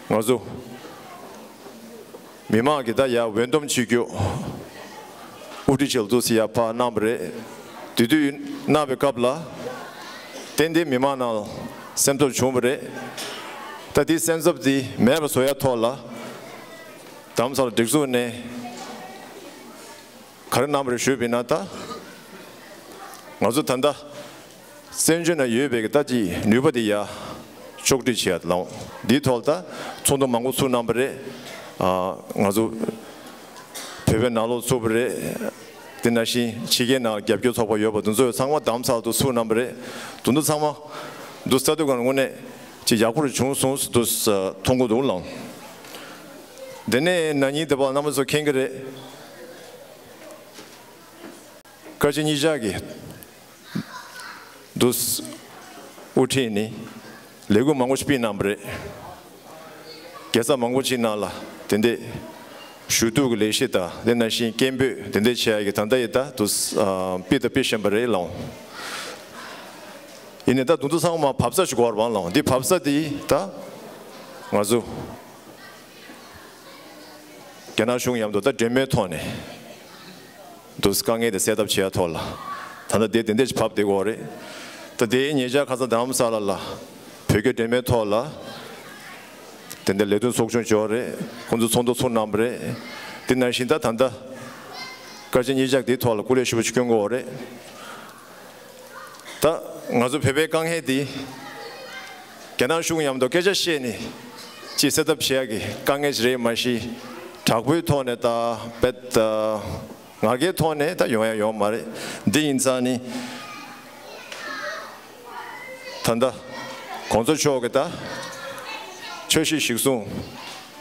ང་ཚོ་མི་མང་གི་ད་ཡ་འོས་འདེམས་བྱེད་རྒྱུ་དབུ་ཁྲིད་ཅིག་ལ་འདུག་སེ་ཡ་ཕར་གནང་བ་རེད། དེ་དུས་གནང་བའི་སྐབས་ལ་ཏན་ཏན་མི་མང་ནང་སེམས་འཚབ་བྱུང་བ་རེད། ད་དེ་སེམས་འཚབ་དེ་མེད་པ་བཟོ་ཡ་ཐོག་ལ་རྡ་རམ་ས་ལ་སྒྲིག་འཛུགས་ནས་ག་རེ་གནང་བ་རེད་ཞུས་པ་ཡིན་ན། ད་ང་ཚོ་ད་ལྟ་བཙན་བྱོལ་ནང་ཡོད་པའི་གི་ད་ཅིག་ནུས་པ་དེ་ཡ་ཕྱོགས་སྒྲིག་བྱེད་ཡ་ལའང་འདིའི་ཐོག་ལ་ད་ཚོགས་འདུ་མང་པོ་ཚུགས་གནང་བ་རེད། ཨ་ང་ཚོ་བོད་པའི་ནང་ལོགས་ཚུགས་པ་རེད། དེ་ནང་བཞིན་ཕྱི་རྒྱལ་ནང་རྒྱབ་སྐྱོར་ཚོགས་པ་ཡོད་པ་དེ་ཚོ་ཚང་མ་རྡ་རམ་ས་ལ་དུ་ཚུགས་གནང་བ་རེད། དེ་ཚོ་ཚང་མ་འདུག་སེ་ལྟ་དུས་ག་ནས་དངོས་གནས་ཅིག་ཡག་པོ་རེ་བྱུང་སོང་འདུག་སེ་མཐོང་གི་འདུག་ལགས། དེ་ནས་ན་ནིང་དེ་བར་རྣམ་པ་ཚོ་མཁྱེན་གྱི་རེད། བཀའ་སྤྱི་གཉིས་ཆར་གྱི་འདུག་སེ་དབུ་ཁྲིད་ནས་ལས་འགུལ་མང་པོ་ཞིག་སྤེལ་གནང་བ་རེད། རྒྱལ་ས་མང་པོ་ཅིག་ནང་ལ་དེ་འདྲས་ཞུ་གཏུག་གི་ལས་གཞི་དང་དེ་ནང་བཞིན་སྐད་འབོད་དེ་འདྲས་བྱེད་ཡ་གི་ད་ལྟ་ཡི་ད་འདུག་སེ་ཨ་སྤེལ་དང་སྤེལ་བཞིན་པ་རེད་ལགས། ཡིན་ནའི་ད་དུང་དུ་ཚང་མ་བབས་ས་ཞིག་དགོས་པ་ལགས། འདི་བབས་ས་དེ་ད་ང་ཚོ་རྒྱ་ནག་གཞུང་མཉམ་དུ་ད་འབྲེལ་མོལ་ཐོག་ནས་འདུག་སེ་དཀའ་ངལ་དེ་སེལ་ཐབས་བྱེད་ཡ་ཐོག་ལ་ད་ལྟ་དེ་དེ་འདྲས་ཞིག་བབས་བསྡད་ཀྱི་ཡོད་རེད། ད་དེའི་ཉེ་ཆར་ཁ་སང་རྡ་རམ་ས་ལ་ལ་བོད་སྐད་སྒྲོན་མེའི་ཐོག་ལ་དེ་འདྲའི་ལས་དོན་ཚོགས་ཆུང་བྱས་པ་རེད། ཁོང་ཚོ་ཚོགས་འདུ་ཚོགས་གནང་བ་རེད། དེ་ནང་བཞིན་ད་ད་ལྟ་སྐར་ཆ་གཉིས་ཆར་དེའི་ཐོག་ལ་སྐུ་ལས་ཞེ་པོ་ཅིག་བསྐྱོན་དགོས་པ་རེད། ད་ང་ཚོ་བོད་པའི་དཀའ་ངལ་འདི་རྒྱ་ནག་གཞུང་མཉམ་དུ་སྐད་ཆ་བཤད་ནས་ཅིག་སེལ་ཐབས་བྱེད་ཡག་གི་དཀའ་ངལ་ཞིག་རེད། མ་གཞི་དྲག་པོའི་ཐོག་ནས་ད་རྦད་ད་ངར་སྐད་ཐོག་ནས་ད་ཡོང་ཡ་ཡོད་མ་རེད། འདི་ཡིན་ཙང་ནི་ད་ལྟ་གོང་ས་མཆོག་གི་ད་འཆར་གཞི་གཞིར་བཟུང་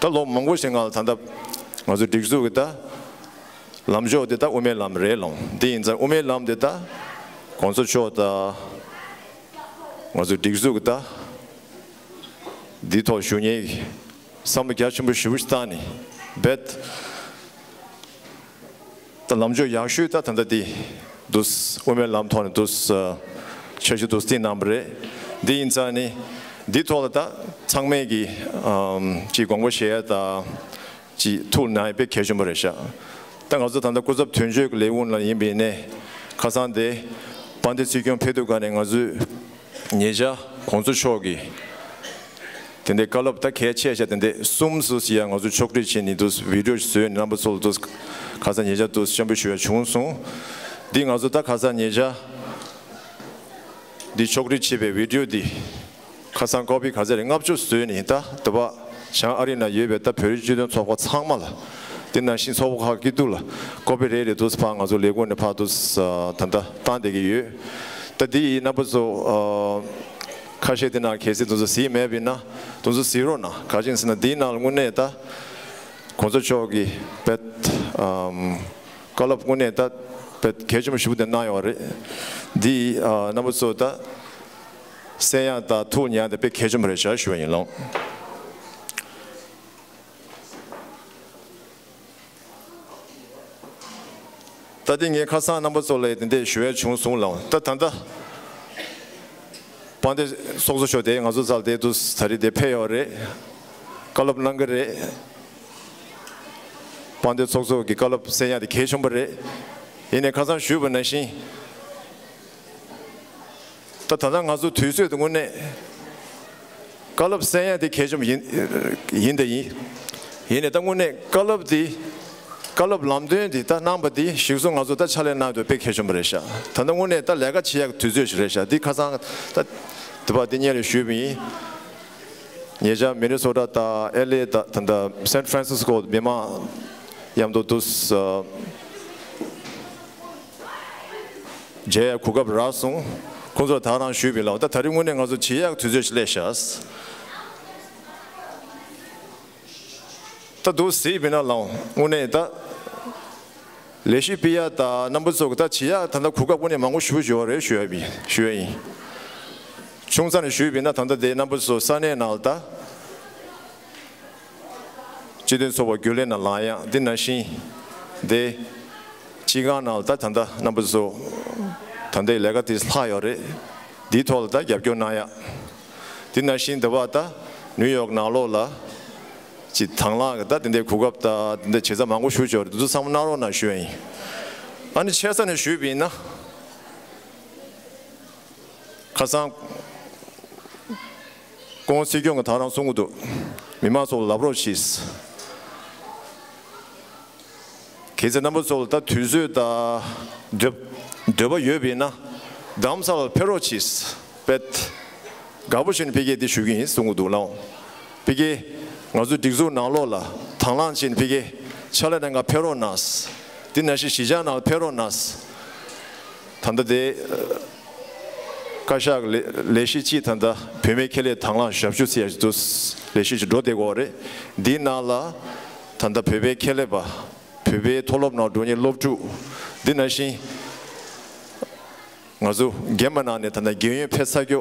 ད་ལོ་མང་པོ་ཞིག་སྔ་ལ་ད་ལྟ་ང་ཚོ་སྒྲིག་འཛུགས་ཀྱི་ད་ལམ་ཕྱོགས་དེ་ད་དབུ་མའི་ལམ་རེད་ལོང་། འདི་ཡིན་ཙང་དབུ་མའི་ལམ་དེ་ད་གོང་ས་མཆོག་ད་ང་ཚོ་སྒྲིག་འཛུགས་ཀྱི་ད་འདི་ཐོག་ཞུགས་མཁན་བསམ་བློ་རྒྱ་ཆེན་པོ་ཞེ་པོ་ཞིག་བཏང་ནས་རྦད་ད་ལམ་ཕྱོགས་ཡག་ཤོས་ད་ད་ལྟ་འདི་འདུག། དབུ་མའི་ལམ་ཐོག་ནས་འདུག། འཆར་གཞི་འདུག་བཏིང་གནང་བ་རེད། འདི་ཡིན་ཙང་ནི་འདི་ཐོག་ལ་ད་ཚང་མས་ཀྱི་ཨམ་ཅིག་དགོངས་པ་བཞེས་ཡ་ད་ཅིག་ཐུགས་ལ་ཉར་ཡ་དཔེ་གལ་ཆེན་པོ་རེད་ཤག། ད་ང་ཚོ་ད་ལྟ་སྐུ་ཚབ་དོན་གཅོད་ཀྱི་ལས་ཁུངས་ལ་ཡིན་པའི་ནས་ཁ་སང་དེ་དཔལ་ལྡན་སྲིད་སྐྱོང་ཕེབས་དུས་ག་ནས་ང་ཚོས་ཉེ་ཆར་གོང་ས་མཆོག་གིས་དེ་འདྲའི་བཀའ་སློབ་ད་གལ་ཆེ་ཤག་དེ་འདྲའི་གསུམ་བཟོ་ཟེར་ཡ་ང་ཚོ་ཕྱོགས་སྒྲིག་བྱས་ནས་འདུག། བི་ཌི་ཡོ་ཞིག་བཟོས་ནས་རྣམ་པ་ཚོ་ལ་འདུག། ཁ་སང་ཉེ་ཆར་འདུག་སྤྱན་འབུལ་ཞུ་ཡ་བྱུང་སོང་། འདི་ང་ཚོ་ད་ཁ་སང་ཉེ་ཆར་འདི་ཕྱོགས་སྒྲིག་བྱས་པའི་བི་ཌི་ཡོ་འདི་ཁ་སང་ཀོ་པི་ག་ཚད་རེད། ལྔ་བཅུ་བཟོས་ནས་ད་ད་བ་བྱང་ཨ་རི་ན་ཡོད་པའི་ད་བོད་རིགས་སྤྱི་མཐུན་ཚོགས་པ་ཚང་མ་ལ་དེ་ནང་བཞིན་ཚོགས་པ་ཁག་སྐྱིད་སྡུག་ལ་ཀོ་པི་རེ་རེ་འདུག་ཕར་ང་ཚོ་ལས་ཁུངས་ནས་ཕར་འདུག་ད་ལྟ་བཏང་བསྡད་ཀྱི་ཡོད། ད་འདི་ཡི་རྣམ་པ་ཚོ་ཁ་ཤས་དེ་ན་གལ་སྲིད་དེ་ཚོ་གཟིགས་མེད་པ་ཡིན་ན་དེ་ཚོ་གཟིགས་རོགས་གནང་། ག་ཅིག་ཟེར་ན་འདིའི་ནང་ལ་དངོས་གནས་ད་གོང་ས་མཆོག་གིས་དཔེ་བཀའ་སློབ་དངོས་གནས་ད་དཔེ་གལ་ཆེན་པོ་ཞེ་པོ་དེ་གནང་ཡོད་རེད། འདི་རྣམ་པ་ཚོ་ད་གསན་ཡག་དང་ཐུགས་ཉར་དེ་དཔེ་གལ་ཆེན་པོ་རེད་ཤག་ཞུ་བ་ཡིན་ལོང་། ད་དེ་ངས་ཁ་སང་རྣམ་པ་ཚོ་ལ་དེ་འདྲས་ཞུ་ཡ་བྱུང་སོང་ལ། ད་ད་ལྟ་དཔལ་ལྡན་ཚོགས་གཙོ་མཆོག་དེ་ང་ཚོ་རྩར་དེ་དུས་ད་རེས་དེ་ཕེབས་ཡོད་རེད། བཀའ་སློབ་གནང་གི་རེད། དཔལ་ལྡན་ཚོགས་གཙོ་གི་བཀའ་སློབ་གསན་ཡ་དེ་གལ་ཆེན་པོ་རེད། ཡིན་ནའི་ཁ་སང་ཞུས་པ་ནང་བཞིན། ད་ད་ལྟ་ང་ཚོ་དུས་ཚོད་དེ་དངོས་གནས་བཀའ་སློབ་གསན་ཡ་དེ་གལ་ཆེན་པོ་ཡིན་ཡིན་དེ་ཡིན། ཡིན་ནའི་ད་དངོས་གནས་བཀའ་སློབ་དེ་བཀའ་སློབ་ལམ་སྟོན་དེ་ད་གནང་པ་དེ་གཞིར་བཟུང་ང་ཚོ་ད་ཕྱག་ལས་གནང་དུས་དཔེ་གལ་ཆེན་པོ་རེད་ཤག། ད་ལྟ་དངོས་གནས་ད་ལས་ཀ་བྱེད་ཡག་དུས་ཚོད་ཞིག་རེད་ཤག། འདི་ཁ་སང་ད་དེ་བ་དེ་སྔོན་ལ་ཞུས་པ་ཡིན། ཉེ་ཆར་མི་ནི་སོ་ཊ་དང་ཨེལ་ཨེ་དང་ད་ལྟ་སན་ཧྥ་རན་སིས་ཀོ་མི་མང་མཉམ་དུ་འདུག་ཨ། མཇལ་ཡ་གོ་སྐབས་རག་སོང་། ཁོང་ཚོར་ད་རང་ཞུས་པའི་ལམ་ད་ད་རིང་དངོས་གནས་ང་ཚོ་བྱེད་ཡག་དུས་ཚོད་ཞིག་སླེབས་ཤག། ད་འདུག་སེ་བྱས་པ་ཡིན་ན་ལགས་དངོས་གནས་ད་ལས་གཞི་སྤེལ་ཡ་ད་རྣམ་པ་ཚོ་གི་ད་བྱེད་ཡ་ད་ད་གོ་སྐབས་དངོས་གནས་མང་པོ་ཞེ་པོ་ཡོད་རེད་ཞུ་ཡ་ཡིན་ཞུ་ཡ་ཡིན། ཆུང་ཙག་ནས་ཞུས་པ་ཡིན་ན་ད་ད་དེ་རྣམ་པ་ཚོ་ས་གནས་ནང་ལ་ད། སྤྱི་མཐུན་ཚོགས་པ་རྒྱུན་ལས་ནང་ལངས་ཡག་འདི་ནང་བཞིན་དེ་སྤྱི་ཁང་ནང་ད་ད་ལྟ་རྣམ་པ་ཚོ་ད་ལྟའི་ལས་ཀ་དེ་ལྷག་ཡོད་རེད། འདིའི་ཐོག་ལ་ད་རྒྱབ་སྐྱོར་གནང་ཡག་འདི་ནང་བཞིན་དེ་བ་ད་ནིའུ་ཡོག་ནང་ལོགས་ལ་ཅིག་དང་བླངས་ཀྱི་ད་དེ་འདྲའི་གོ་སྐབས་ད་དེ་འདྲའི་བྱེད་ས་མང་པོ་ཞེ་པོ་ཡོད་རེད། འདི་ཚོ་ཚང་མ་གནང་རོགས་གནང་ཞུ་ཡ་ཡིན། ཨ་ནི་ཆེ་ས་ནས་ཞུས་པ་ཡིན་ན། ཁ་སང་སྐུ་ངོ་སྲིད་སྐྱོང་གིས་ད་རང་གསུང་གི་འདུག། མི་མང་ཚོ་ལ་ལབ་རོགས་གྱིས། གལ་སྲིད་རྣམ་པ་ཚོ་ལ་ད་དུས་ཚོད་དང་འདོད་འདོད་པ་ཡོད་པ་ཡིན་ན་རྡ་རམ་ས་ལར་ཕེབས་རོགས་གྱིས། དཔེ་དགའ་པོ་བྱས་ནས་ཕ་གིར་འདི་ཞུ་གི་ཡིན་གསུང་གི་འདུག་ལགས། ཕ་གིར་ང་ཚོའི་སྒྲིག་འཛུགས་ནང་ལོགས་ལ་དང་བླངས་བྱས་ནས་ཕ་གིར་ཕྱག་ལས་གནང་གར་ཕེབས་རོགས་གནང་། འདི་ནང་བཞིན་གཞིས་ཆགས་ནང་ལ་ཕེབས་རོགས་གནང་། ད་ལྟ་དེ། བཀའ་ཤག་ལས་ལས་གཞི་གཅིག་ད་ལྟ་བུད་མེད་ཁེ་ལས་དང་བླངས་ཞབས་ཞུ་ཟེར་ཡ་ཞིག་འདུག། ལས་གཞི་ཞིག་འགྲོ་བསྡད་ཀྱི་ཡོད་རེད། འདིའི་ནང་ལ་ད་ལྟ་བོད་པའི་ཁེ་ལས་པ། བོད་པའི་མཐོ་སློབ་ནང་འགྲོ་མཁན་སློབ་ཕྲུག། འདི་ནང་བཞིན་ང་ཚོ་རྒྱ་མི་ནང་ནས་ད་ལྟ་རྒན་ཡོལ་ཕེབས་ཚར་རྒྱུ་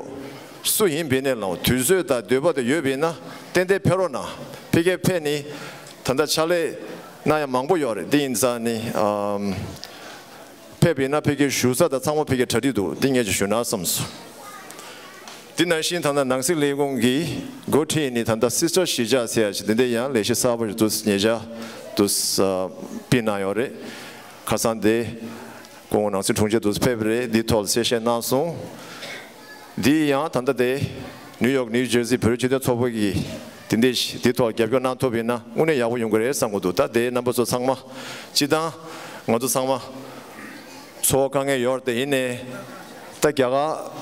སུ་ཡིན་པ་ཡིན་ནའི་ལགས་དུས་ཚོད་དང་འདོད་པ་དང་ཡོད་པ་ཡིན་ན་ཏན་ཏན་ཕེབས་རོགས་གནང་། ཕ་གིར་ཕེབས་ནས་ད་ལྟ་ཕྱག་ལས་གནང་ཡ་མང་པོ་ཡོད་རེད། འདི་ཡིན་ཙང་ནི་ཨམ། ཕེབས་པ་ཡིན་ན་ཕ་གིར་བཞུགས་ས་དང་ཚང་མ་ཕ་གིར་གྲ་སྒྲིག་འདུག། འདི་ངས་ཅིག་ཞུ་ན་བསམ་སོང་། འདི་ནང་བཞིན་ད་ལྟ་ནང་སྲིད་ལས་ཁུངས་ཀྱིས་འགོ་ཁྲིད་ནས་ད་ལྟ་སིས་ཊར་གཞིས་ཆགས་ཟེར་ཡ་ཞིག་འདི་འདྲ་ཡང་ལས་གཞི་གསར་པ་ཞིག་འདུག་ཉེ་ཆར་འདུག་སྤེལ་གནང་ཡོད་རེད། ཁ་སང་དེ་སྐུ་ངོ་ནང་སྲིད་དྲུང་ཆེ་འདུག་ཕེབས་པ་རེད། འདིའི་ཐོག་ལ་གསལ་བཤད་གནང་སོང་། འདི་ཡང་ད་ལྟ་དེ་ནིའུ་ཡོག་ནིའུ་ཇར་སི་བོད་རིགས་སྤྱི་མཐུན་ཚོགས་པ་གིས་དེ་འདྲའི་ཞིག་དེ་ཐོག་རྒྱབ་སྐྱོར་གནང་ཐུབ་ཡིན་ན་དངོས་གནས་ཡག་པོ་ཡོང་གི་རེད་བསམ་གི་འདུག་ད་དེ་རྣམ་པ་ཚོ་ཚང་མ་སྤྱི་བཏང་ང་ཚོ་ཚང་མ་འཚོ་བ་དཀའ་ངལ་ཡོད་རེད་དེ་ཡིན་ནའི་ད་རྒྱ་གར་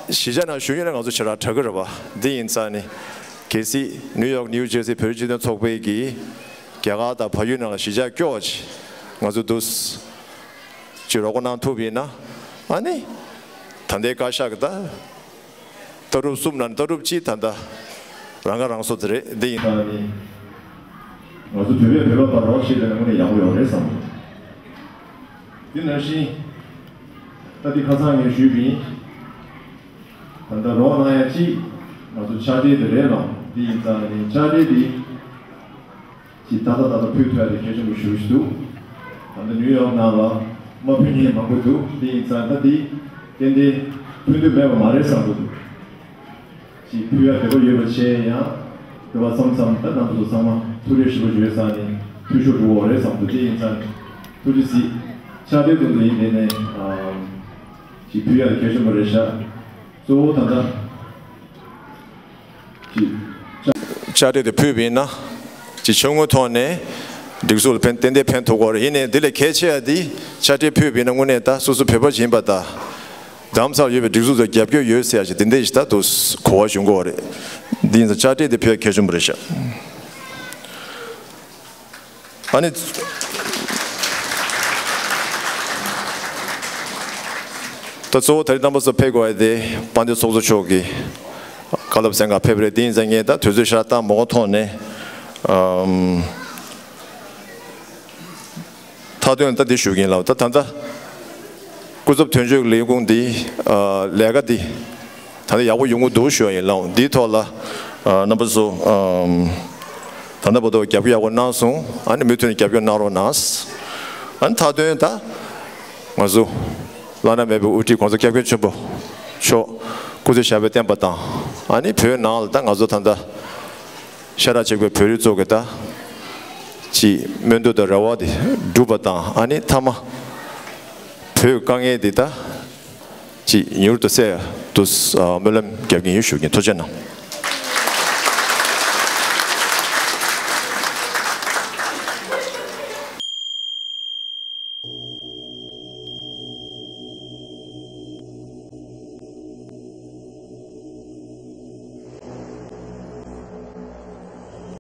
གཞིས་ཆགས་ནང་བཞུགས་ཡོད་ན་ང་ཚོ་ཞེ་དྲག་དྲག་གི་རེད་པ། འདི་ཡིན་ཙང་ནི་གལ་སྲིད་ནིའུ་ཡོག་ནིའུ་ཇར་སི་བོད་རིགས་སྤྱི་མཐུན་ཚོགས་པའི་གིས་རྒྱ་གར་དང་བལ་ཡུལ་ནང་ལ་གཞིས་ཆགས་སྐྱོ་བ་ཅིག་ང་ཚོ་འདུག་ཅིག་རོགས་པ་གནང་ཐུབ་ཡིན་ན་ཨ་ནི་ད་ལྟའི་བཀའ་ཤག་གི་ད། ལྟ་གྲུབ་གསུམ་ནང་ལྟ་གྲུབ་གཅིག་ད་ལྟ་རང་ཁ་རང་གསོ་དེ་རེད། འདི་ཡིན་ད་ནི་ང་ཚོ་བོད་པས་བོད་པ་བར་རོགས་བྱེད་པའི་ངོས་ནས་ཡག་པོ་ཡོད་རེད་བསམ། འདི་ནང་བཞིན་ད་འདི་ཁ་སང་ངས་ཞུས་པ་ཡིན། ད་ལྟ་རོགས་གནང་ཡ་གཅིག་ང་ཚོ་ཕྱག་སྦྲེལ་དེ་རེད་ལ། འདི་ཡིན་ཙང་ནི་ཕྱག་སྦྲེལ་འདི། ཅིག་ཏག་ཏག་ཏག་ཏག་ཕུལ་ཐུབ་ཡ་དེ་གལ་ཆེན་པོ་ཞེ་པོ་ཞིག་འདུག་ད་ལྟ་ནིའུ་ཡོག་ནང་ལ་མ་ཕུལ་མཁན་མང་པོ་འདུག་འདི་ཡིན་ཙང་ད་འདི་ཏན་ཏན་ཕུལ་འདོད་མེད་པ་མ་རེད་བསམ་གྱི་འདུག་ཅིག་ཕུལ་ཡ་འདོད་པ་ཡོད་པ་བྱས་ཡང་འདོད་པ་མཚམས་མཚམས་ད་རྣམ་པ་ཚོ་ཚང་མ་ཐུགས་རེ་ཞེ་པོ་ཡོད་ཙང་ནི་ཐུགས་ཤུགས་འགྲོ་གི་རེད་བསམ་འདུག་འདི་ཡིན་ཙང་ཐུགས་རྗེ་གཟིགས། ཕྱག་དེ་ཙམ་དུ་ཡིན་དེ་ནས་ཅིག་ཕུལ་ཡ་དེ་གལ་ཆེན་པོ་རེད་ཤག་གཙོ་བོ་ད་ལྟ། ཅིག་ཕྱག་བྲིས་དེ་ཕུལ་བ་ཡིན་ན། ཅིག་ཕྱི་དངུལ་ཐོག་ནས་སྒྲིག་འཛུགས་ལ་ཕན་ཏན་ཏན་ཕན་ཐོགས་ཀྱི་རེད། ཡིན་ནའི་འདི་ལས་གལ་ཆེ་བ་འདི་ཕྱག་བྲིས་ཕུལ་བ་ཡིན་ན་དངོས་གནས་ད་སོ་སོ་བོད་པ་ཞིག་ཡིན་པ་དང་། རྡ་རམ་ས་ལ་ཡོད་པའི་སྒྲིག་འཛུགས་ཚོ་རྒྱབ་སྐྱོར་ཡོད་ཟེར་ཡ་ཞིག་དེ་འདྲ་ཞིག་ད་དུ་གོ་བ་ཞུ་དགོས་པ་རེད། འདི་ཡིན་ཙང་ཕྱག་བྲིས་དེ་ཕུལ་ཡ་གལ་ཆེན་པོ་རེད་ཤག་ཨ་ནི། ད་གཙོ་བོ་ད་རེས་རྣམ་པ་ཚོ་ཕེབས་དགོས་ཡ་དེ་དཔལ་ལྡན་ཚོགས་གཙོ་མཆོག་གི་བཀའ་སློབ་གསན་ག་ཕེབས་རེད། དེ་ཡིན་ཙང་ངས་ད་དུས་ཚོད་ཤར་བཏང་མ་དགོས་ཐོག་ནས་ཨམ། མཐའ་དོན་ད་འདི་ཞུ་གི་ཡིན་ལགས། ད་ད་ལྟ་སྐུ་ཚབ་དོན་གཅོད་ལས་ཁུངས་འདི་ཨ་ལས་ཀ་འདི། ད་ལྟ་ཡག་པོ་ཡོང་གི་འདུག་ཞུ་ཡ་ཡིན་ལགས། འདིའི་ཐོག་ལ་ཨ་རྣམ་པ་ཚོ་ཨམ། ད་ལྟ་བར་དུ་རྒྱབ་སྐྱོར་ཡག་པོ་གནང་སོང་། ཨ་ནི་མུ་མཐུད་ནས་རྒྱབ་སྐྱོར་གནང་རོགས་གནང་། ཨ་ནི་མཐའ་དོན་ད་ང་ཚོ་བླ་ན་མེད་པའི་དབུ་ཁྲིད་༸གོང་ས་༸སྐྱབས་མགོན་ཆེན་པོ་མཆོག་སྐུ་ཚེ་ཞབས་པད་བརྟན་པ་དང་། ཨ་ནི་བོད་ནང་ལ་ད་ང་ཚོ་ད་ལྟ་ཤ་ཁྲག་གཅིག་པའི་བོད་རིགས་ཚོ་གི་ད་ཅིག་སྨོན་འདུན་དང་རེ་བ་དེ་འགྲུབ་པ་དང་། ཨ་ནི་མཐའ་མ་བོད་དཀའ་ངལ་འདི་ད་ཅིག་མྱུར་དུ་སེལ་དུ་སྨོན་ལམ་རྒྱབ་ཀྱི་ཡིན་ཞུ་གི་ཡིན། ཐུགས་རྗེ་གནང་།